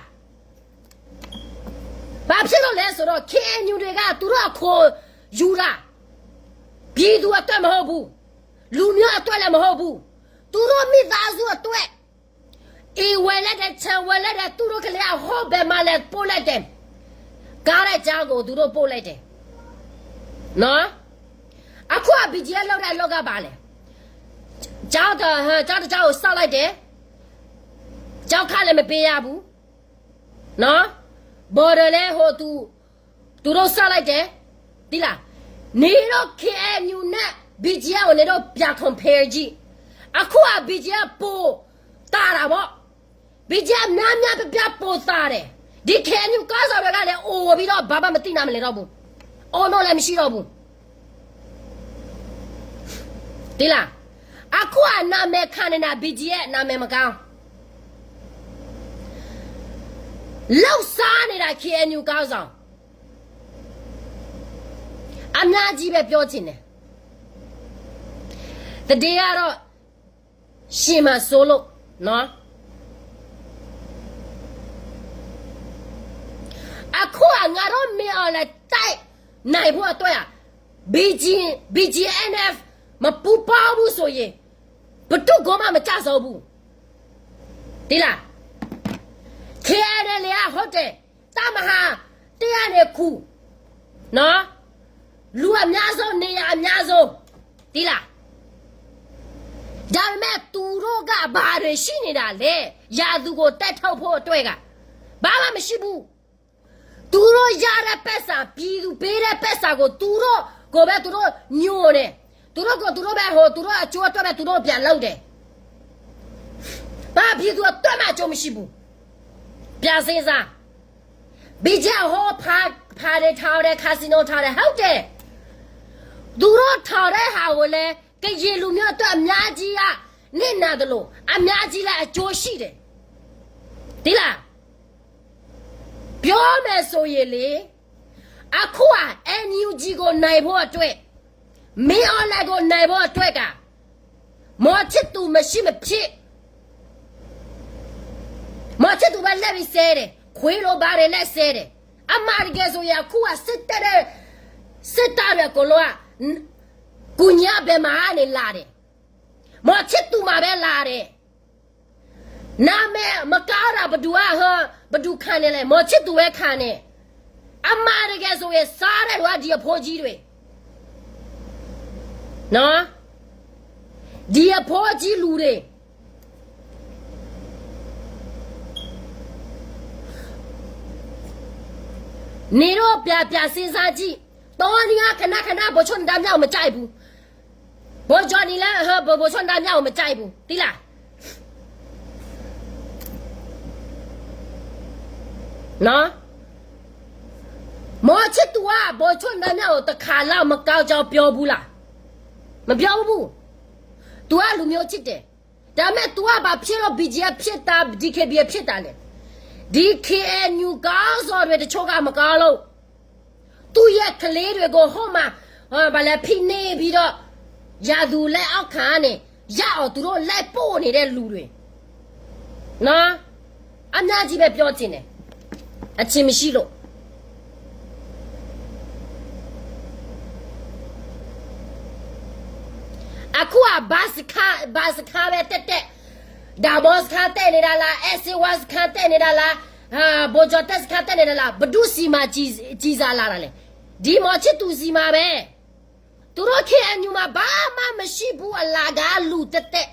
ဘာဖြစ်လို့လဲဆိုတော့ KNU တွေက သူတို့အခွန်ယူတာ ပြည်သူအတွက်မဟုတ်ဘူး လူမျိုးအတွက်လည်းမဟုတ်ဘူး သူတို့မိသားစုအတွက် အိမ်ဝယ်လိုက်တယ် ခြံဝယ်လိုက်တယ် သူတို့ကလေးက ဟိုး ဘယ်မှာလဲ ပို့လိုက်တယ် ကားနဲ့ ကြောင်းကို သူတို့ပို့လိုက်တယ် နော် အခုက BGF လုပ်တဲ့အလုပ်ကဘာလဲ ကျောင်းတစ်ကျောင်းကို ဆောက်လိုက်တယ် ကျောင်းခလည်းမပေးရဘူး နော် border လည်း ဟို သူ သူတို့ ဆောက်လိုက်တယ် သိလား နင်တို့ KNU နဲ့ BGF ကို နင်တို့ ပြန် compare ကြည့် အခုက BGF ပိုသာတာပေါ့ BGF များများပြပြပိုသာတယ် ဒီ KNU ခေါင်းဆောင်တွေကလည်း အိုပြီးတော့ ဘာမှမသိနားမလည်တော့ဘူး အိုး နောက်လည်းမရှိတော့ဘူး သိလား အခုက နာမည်ခံနေတာ BGF နာမည်မကောင်း လုပ်စားနေတာ KNU ခေါင်းဆောင် အများကြီးပဲ ပြောချင်တယ် သတင်းကတော့ ရှည်မှာစိုးလို့နော် အခုက ငါတို့ မင်းအောင်လှိုင် တိုက်နိုင်ဖို့အတွက် BG BGNF မပူးပေါင်းဘူးဆိုရင် ဘယ်သူကိုမှ မကျဆုံးဘူး သိလား KNLA က ဟုတ်တယ် တပ်မဟာ တစ်ကနေ ခုနော် လူအများဆုံး နေရာအများဆုံး သိလား ဒါပေမဲ့ သူတို့က ဘာတွေရှိနေတာလဲ ရန်သူကို တိုက်ထုတ်ဖို့အတွက်က ဘာမှမရှိဘူး သူတို့ရတဲ့ပိုက်ဆံ ပြည်သူပေးတဲ့ပိုက်ဆံကို သူတို့ကိုပဲ သူတို့ညိုတယ် သူတို့ကို သူတို့ပဲ ဟို သူတို့အကျိုးအတွက်ပဲ သူတို့ပြန်လုပ်တယ် ဘာ ပြည်သူအတွက်မှ အကျိုးမရှိဘူး ပြန်စဉ်းစား BGF ဟို ဖာ ဖာတွေထောင်တယ် casino ထောင်တယ် ဟုတ်တယ် သူတို့ထောင်တဲ့ဟာကိုလည်း ကရင်လူမျိုးအတွက် အများကြီးက နစ်နာသလို အများကြီးလည်း အကျိုးရှိတယ် သိလား ပြောမယ်ဆိုရင်လေ အခုက NUG ကို နိုင်ဖို့အတွက် မင်းအောင်လှိုင်ကို နိုင်ဖို့အတွက်က မောင်ချစ်သူ မရှိမဖြစ် မောင်ချစ်သူပဲ လက်ပြီးစဲတယ် ခွေးလိုဘာတွေ လက်စဲတယ် အမှန်တကယ်ဆိုရင် အခုက စစ်တပ်နဲ့ စစ်သားတွေ အကုန်လုံးက ကူညီက ဘယ်မှာကနေ လာတယ် မောင်ချစ်သူမှာပဲ လာတယ် နာမည်မကောင်းတာ ဘယ်သူက ဟို ဘယ်သူခံနေလဲ မောင်ချစ်သူပဲ ခံနေ အမှန်တကယ်ဆိုရင် စားတဲ့လူက ဒီအဖိကြီးတွေ နော် ဒီအဖိကြီးလူတွေ နင်တို့ ပြန်ပြန်စဉ်းစားကြည့် တောင်းရင်းက ခဏခဏ ဗိုလ်ချုပ် နဒါမြောက် မကြိုက်ဘူး ဗိုလ်ချုပ်နံၤလၢ ဗိုလ်ချုပ်နံၤလၢ မကြိုက်ဘူး သီလၢ မောင်ချစ်သူက ဗိုလ်ချုပ်နံၤလၢ တခါလောက် မကောင်းကြောင်းပြောဘူးလား? မပြောဘူး။ သူက လူမျိုးချစ်တယ်. ဒါပေမဲ့ သူက ဘာဖြစ်လို့ ဘီဂျီအမ် ဖြစ်တာ ဒီကပ်ဘီအမ် ဖြစ်တာလဲ? ဒီကပ်ဘီအမ် ခေါင်းဆောင်တွေတချို့က မကောင်းလို့ သူ့ရဲ့ကလေးတွေကို ဟိုမှာ ဘာလဲ ဖိနှိပ်ပြီးတော့ ရန်သူလက်အောက်ခံကနေ ရအောင် သူတို့လိုက်ပို့နေတဲ့လူတွေ နော် အများကြီးပဲ ပြောချင်တယ်. အချင်မရှိလို့ အခုက ဘတ်စ်စခန်း ဘတ်စ်စခန်းပဲ တက်တက် ဒါမော်စခန်း တက်နေတာလား အဲစ့ဝါစခန်း တက်နေတာလား ဗိုလ်ချုပ်တပ်စခန်း တက်နေတာလား ဘယ်သူ့ဆီမှာ ကျည် ကျည်ဆံလာတာလဲ? ဒီမောင်ချစ်သူဆီမှာပဲ. သူတို့ ခ့ဢၣ်ယူၣ် မှာဘာမှမရှိဘူး အလကား လူသက်သက်.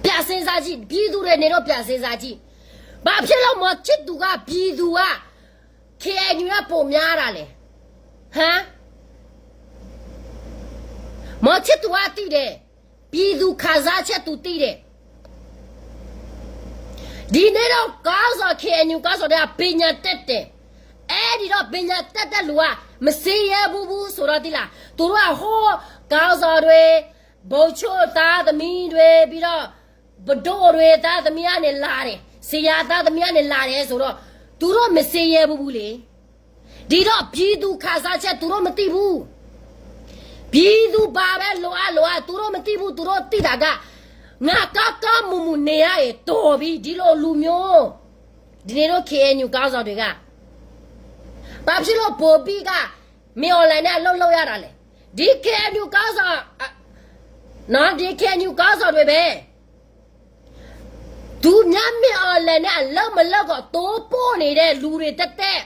ပြန်စဉ်းစားကြည့် ပြည်သူတွေ နင်တို့ ပြန်စဉ်းစားကြည့်. ဘာဖြစ်လို့ မောင်ချစ်သူက ပြည်သူက ခ့ဢၣ်ယူၣ် က ပိုများတာလဲ? ဟမ် မောင်ချစ်သူက သိတယ်. ပြည်သူ့ခံစားချက် သူသိတယ်. ဒီနေ့တော့ ခေါင်းဆောင် ခ့ဢၣ်ယူၣ် ခေါင်းဆောင်တွေက ပညာတတ်တယ်. အဲဒီတော့ ပညာတတ်တဲ့လူက မစံးရဲဘူးဘူးဆိုတော့ သိလား သူတို့က ဟို ခေါင်းဆောင်တွေ ဗိုလ်ချုပ်သားသမီးတွေ ပြီးတော့ ပဒို့တွေ သားသမီးကနေလာတယ် ဆရာသားသမီးကနေလာတယ်ဆိုတော့ သူတို့ မစံးရဲဘူးဘူးလေ. ဒီတော့ ပြည်သူ့ခံစားချက် သူတို့ မသိဘူး. ပြည်သူ့ဘာပဲ လိုအပ်လိုအပ် သူတို့ မသိဘူး. သူတို့ သိတာက ငါကောင်းကောင်းမွန်မွန် နေရရင် တော်ပြီ ဒီလိုလူမျိုး. ဒီနေ့တော့ ခ့ဢၣ်ယူၣ် ခေါင်းဆောင်တွေက ဘာဖြစ်လို့ ဗိုလ်ဘီက မင်းအောင်လှိုင်နဲ့ အလုပ်လုပ်ရတာလဲ? ဒီ ခ့ဢၣ်ယူၣ် ခေါင်းဆောင် နော် ဒီ ခ့ဢၣ်ယူၣ် ခေါင်းဆောင်တွေပဲ. သူများ မင်းအောင်လှိုင်နဲ့ အလုပ်မလုပ်တော့ တိုးပို့နေတဲ့လူတွေ သက်သက်.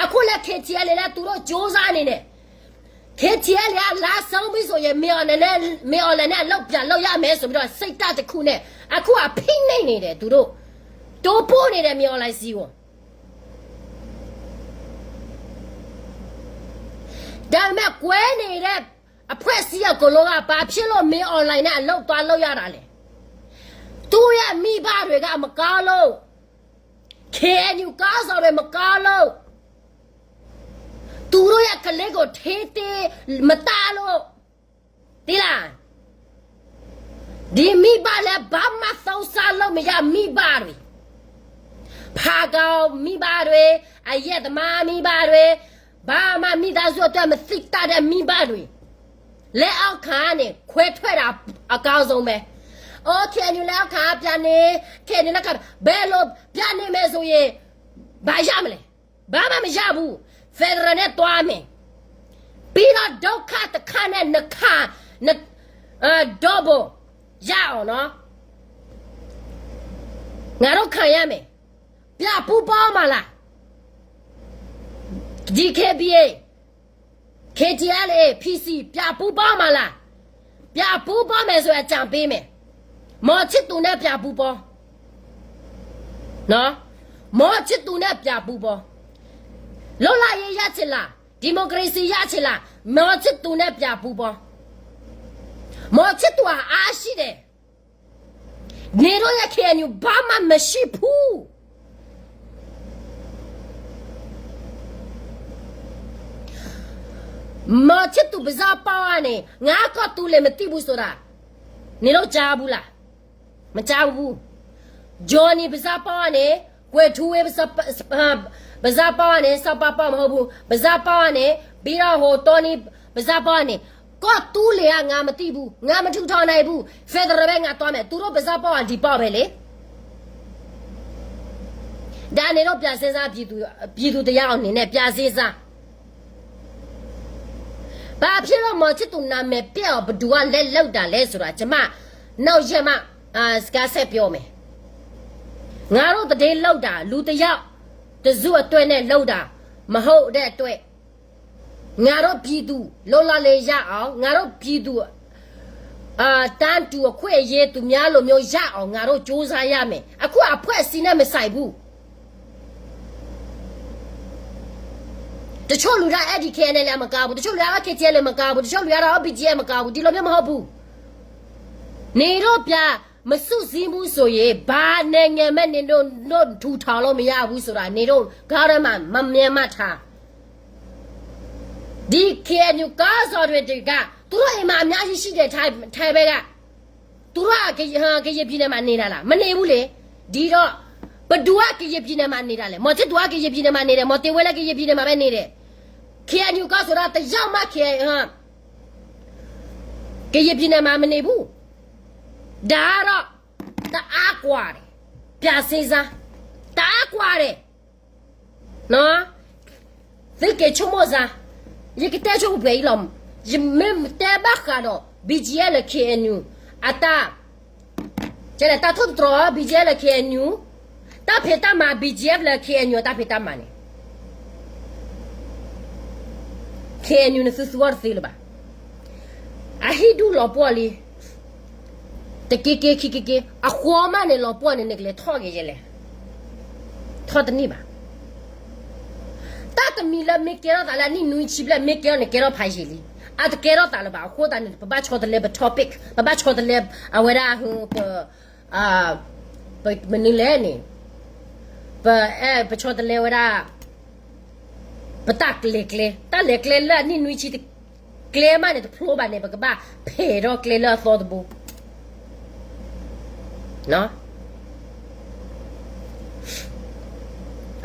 အခုလည်း ခ့ၣ်ထံၣ်အဲလ်လ် လည်း သူတို့ ကြိုးစားနေတယ်. ခ့ၣ်ထံၣ်အဲလ်လ် က လမ်းဆုံးပြီဆိုရင် မင်းအောင်လှိုင်နဲ့ မင်းအောင်လှိုင်နဲ့ အလုပ်ပြန်လုပ်ရမယ်ဆိုပြီးတော့ စိတ်ဓာတ်တစ်ခုနဲ့ အခု အဖိနှိပ်နေတယ် သူတို့. တိုးပို့နေတယ် မင်းအောင်လှိုင်ဆီကို. ဒါပေမဲ့ ကွဲနေတဲ့ အဖွဲ့အစည်းအကုန်လုံးက ဘာဖြစ်လို့ မင်းအောင်လှိုင်နဲ့ အလုပ်သွားလုပ်ရတာလဲ? သူ့ရဲ့မိဘတွေက မကောင်းလို့, ခ့ဢၣ်ယူၣ် ခေါင်းဆောင်တွေ မကောင်းလို့, သူတို့ရဲ့ကလေးကို ထိန်းသိမ်းမတတ်လို့, သိလား? ဒီမိဘလည်း ဘာမှ သုံးစားလို့မရ မိဘတွေ, ဖားကန့်မိဘတွေ, အရက်သမားမိဘတွေ, ဘာမှ မိသားစုအတွက် မသိတတ်တဲ့ မိဘတွေ, လက်အောက်ခံကနေ ခွဲထွက်တာ အကောင်းဆုံးပဲ. အိုး ခ့ဢၣ်ယူၣ် လက်အောက်ခံ ပြန်နေ, ခ့ဢၣ်ယူၣ် လက်ခံ, ဘယ်လို ပြန်နေမယ်ဆိုရင် ဘာရမလဲ? ဘာမှမရဘူး. ဖက်ဒရယ်နဲ့ သွားမယ်. ပြီးတော့ ဒုက္ခတစ်ခါနဲ့ နှစ်ခါ, နှစ်, double ရအောင်နော်. ငါတို့ခံရမယ်. ပြန်ပူးပေါင်းမှာလား? ဒီ ခ့ၣ်ဘီဢေး, ခ့ၣ်ထံၣ်အဲလ်လ်အေး, ဖီၣ်စံၣ်, ပြန်ပူးပေါင်းမှာလား? ပြန်ပူးပေါင်းမယ်ဆိုရင် အကြံပေးမယ်. မောင်ချစ်သူနဲ့ ပြန်ပူးပေါင်း. နော်. မောင်ချစ်သူနဲ့ ပြန်ပူးပေါင်း. လွတ်လပ်ရေး ရချင်လား? ဒီမိုကရေစီ ရချင်လား? မောင်ချစ်သူနဲ့ ပြန်ပူးပေါင်း. မောင်ချစ်သူဟာ အားရှိတယ်. နင်တို့ရဲ့ ခ့ဢၣ်ယူၣ် ဘာမှမရှိဘူး. မောင်ချစ်သူ ပါးစပ်ပေါက်ကနေ ငါကီၢ်သူလ့ၤ မသိဘူးဆိုတာ နင်တို့ ကြားဘူးလား? မကြားဘူး. ဂျီၣ်နံၣ် ပါးစပ်ပေါက်ကနေ, ကွဲၤထူဝ့ ပါးစပ်, ပါးစပ်, ပါးစပ်ပေါက်ကနေ, စီၤပၤပေါက် မဟုတ်ဘူး, ပါးစပ်ပေါက်ကနေ, ပြီးတော့ ဟို တီနံၤ ပါးစပ်ပေါက်ကနေ, ကီၢ်သူလ့ၤက ငါမသိဘူး, ငါမထူထောင်နိုင်ဘူး, ဖက်ဒရယ်ပဲ ငါသွားမယ်, သူတို့ ပါးစပ်ပေါက်ကနေ ဒီပေါက်ပဲလေ. ဒါ နင်တို့ ပြန်စဉ်းစား, ပြည်သူ, ပြည်သူတစ်ယောက်အနေနဲ့ ပြန်စဉ်းစား. ဘာဖြစ်လို့ မောင်ချစ်သူ နာမည်ပျက်အောင် ဘယ်သူက လက်လုပ်တာလဲဆိုတာ ကျွန်မ နောက်ရက်မှ စကားဆက်ပြောမယ်. ငါတို့ သတင်းလုပ်တာ လူတစ်ယောက် တစ်စုအတွက်နဲ့ လုပ်တာ မဟုတ်တဲ့အတွက်, ငါတို့ ပြည်သူ လွတ်လပ်ရေး ရအောင်, ငါတို့ ပြည်သူ တန်းတူအခွင့်အရေး သူများလိုမျိုး ရအောင် ငါတို့ ကြိုးစားရမယ်. အခု အဖွဲ့အစည်းနဲ့ မဆိုင်ဘူး. တဆိၣ်လွံၢ်တၢ် အဲၣ်ဒံး ခဲအံၤန့ၣ် အမကါပူၤ, တဆိၣ်လွံၢ်တၢ် ခဲအံၤန့ၣ် မကါပူၤ, တဆိၣ်လွံၢ်တၢ် ဘီၣ်ကၠံၣ်အဲၣ် မကါပူၤ, တဆိၣ်လွံၢ်တၢ် ဘီၣ်ကၠံၣ်အဲၣ် မကါပူၤ, ဒ်လီၤမ့ၢ်မဟီၣ်ပူၤ, န့ၣ်ဒိၣ်ပျၢ မစုစည်းမှုဆိုရင် ဘာနိုင်ငံမှ နင်တို့ တို့ ထူထောင်လို့ မရဘူးဆိုတာ နင်တို့ ကါရမ မမြင်မှတ်ထား. ဒီ KNU ခေါင်းဆောင်တွေ တက သူတို့အိမ်မှာ အများကြီးရှိတယ် ထိုင် ထိုင်ဘက်က သူတို့က ကရင်ပြည်နယ်မှာ နေတာလား? မနေဘူးလေ. ဒီတော့ ဘယ်သူက ကရင်ပြည်နယ်မှာ နေတာလဲ? မောင်ချစ်သူက ကရင်ပြည်နယ်မှာ နေတယ်. မောင်တင်ဝင်းလည်း ကရင်ပြည်နယ်မှာ ပဲ နေတယ်. KNU က ဆိုတော့ တစ်ယောက်မှ ကရင်ပြည်နယ်မှာ မနေဘူး. ဒါကတော့ တအားကွာတယ်. ပြန်စဉ်းစား. တအားကွာတယ်. သုက့ၤဆိကမိၣ်စ့ၢ်, ယကတဲဆိပှဲၤအံၤလီၤ. ယမ့ၢ်တဲဘၣ်ဃးဒီး BGF လၢ KNU အတၢ်, တၢ်ထိၣ်သတြီၤ BGF လၢ KNU တၢ်ဖံးတၢ်မၤ, BGF လၢ KNU အတၢ်ဖံးတၢ်မၤန့ၣ် KNU နသုသူအီၤတသ့လၢၤဘၣ်. အဟံၣ်ဒူၣ်လီၤပှီၢ်လံ. တက့က့ခံက့က့, အဃိမးန့ၣ် လီၤပှီၢ်န့ၣ် နကလဲၤထီၣ်က့ၤယဲလဲၣ်. ထီၣ်တန့ၢ်ဘၣ်. တၢ်တမံၤလၢမ့ၢ်ကဲထီၣ်သးလၢအနံၣ်နွံဆံဘျဲၣ် မ့ၢ်ကဲထီၣ်န့ၣ် ကဲထီၣ်ဖးယံာ်လံ. အတကဲထီၣ်သးလၢၤဘၣ်. အဃိသတးန့ၣ် ပဘၣ်ဆီတလဲပ topic, ပဘၣ်ဆီတလဲအဝဲဒၣ် ပ, ပမနုၤလဲၣ်န့ၣ်, ပ, ပဆီတလဲဝဲဒၣ် ပတၢ်လဲၤကျဲ, တၢ်လဲၤကျဲလၢအနံၣ်နွံဆံ ကျဲမးန့ၣ် တဖျိဘၣ်န့ၣ် ပကဘၣ်ဖဲးထီၣ်ကျဲလၢအသီတဘိ.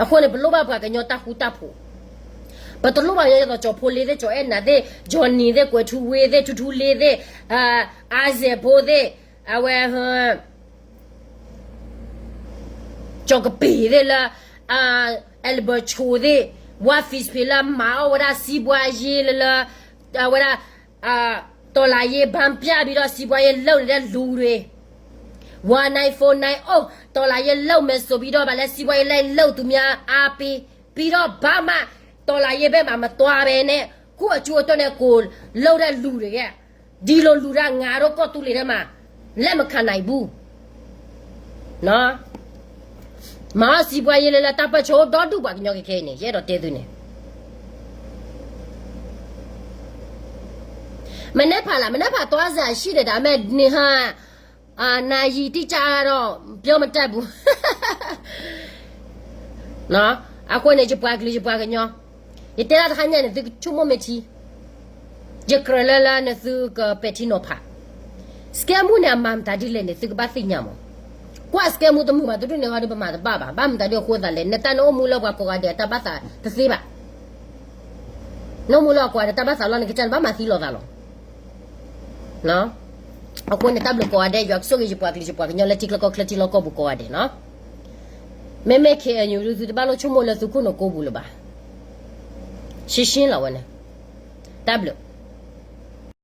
အဃိန့ၣ် ပလိၣ်ဘၣ်ပှၤကညီတၢ်ဃူတၢ်ဖိး, ပတလိၣ်ဘၣ်ကညီဒ်သိး ကၠီၤဖိလ့သ့ၣ်, ကၠီၤအဲၣ်နၤသ့ၣ်, ကၠီၤနံၤသ့ၣ်, ကွဲးထူဝ့သ့ၣ်, ထူထူလ့သ့ၣ်, အါစဲးဖိသ့ၣ်, အဝဲ ကၠီၤကပ့ၤသ့ၣ်လၢ အဲလဘၢၣ်ဆိသ့ၣ်, ဝါဖံးဖံးလၢမၤအီၣ်ဝဲဒၣ် စီးပွားရေးလၢ အဝဲဒၣ် တော်လှန်ရေး ဘန်းပြပြီးတော့ စီးပွားရေးလုပ်နေတဲ့လူတွေ, one nine four nine oh တော်လှန်ရေးလုပ်မယ်ဆိုပြီးတော့ ဘာလဲ စီးပွားရေးလိုက်လုပ်သူများအားပေး, ပြီးတော့ ဘာမှ တော်လှန်ရေးဘက်မှာ မသွားဘဲနဲ့ ကိုယ့်အကျိုးအတွက်နဲ့ ကိုယ်လုပ်တဲ့လူတွေက ဒီလိုလူတွေက ငါတို့ကီၢ်သူလ့ၤထဲမှာ လက်မခံနိုင်ဘူး. မၤအီၣ်စီးပွားရေးလၢလၢ တၢ်ပၢၢ်ဆၢဒီဒူၣ် ပှၤကညီခဲခဲအံၤန့ၣ် ယအဲၣ်ဒိးတဲသုန့ၣ် မနက်ဖြန်လား, မနက်ဖြန်သွားစရာရှိတယ်, ဒါပေမဲ့ နေ့ဟါ နာရီတိကျတော့ ပြောမတတ်ဘူး. အဃိန့ၣ် ယပှၤကလုာ် ယပှၤကညီ, ယတဲဒၣ်တခါညါန့ၣ် သုကဆိကမိၣ်မ့ၢ်ထံ, ယကြၢးလၢလၢန့ၣ် သုကပဲာ်ထံနီၤဖး. စကဲမူန့ၣ် အမၤမတၤဒ်လဲၣ်န့ၣ် သုကဘၣ်သ့ၣ်ညါမး. ကွၢ်စကဲမူတမုာ်ဘၣ် တဒူၣ်န့ၣ်ဟီဒီး ပမၤတဘၣ်ဘၣ်. ဘၣ်မတၤဒ်အဃိသတးလဲၣ်, နတၢ်နအိၣ်မူလၢပှၤကိးဂၤဒဲးအတၢ်ဘၣ်သးတသ့ဘၣ်. နအိၣ်မူလၢပှၤကိးဂၤဒဲးတၢ်ဘၣ်သးလီၤ နကစၢ်န့ၣ်ဘၣ်မၤသံလိာ်သးလီၤ. အဃိန့ၣ် တၢ်ဘျုးကိးဂၤဒဲး, ယွၤကဆိၣ်ဂ့ၤယပှၤကလုာ်ယပှၤကညီလၢထံချၢကီၢ်ချၢထံလီၢ်ကီၢ်ပူၤကိးဂၤဒဲးနီၤ. မ့မ့ၢ် KNU သုတဘၣ်လိၣ်ဆိကမိၣ်လၢသုခိၣ်နူာ်ကိးပူၤလၢၤဘၣ်. ရှင်းရှင်းလီၤဝဲန့ၣ်. တၢ်ဘျုး.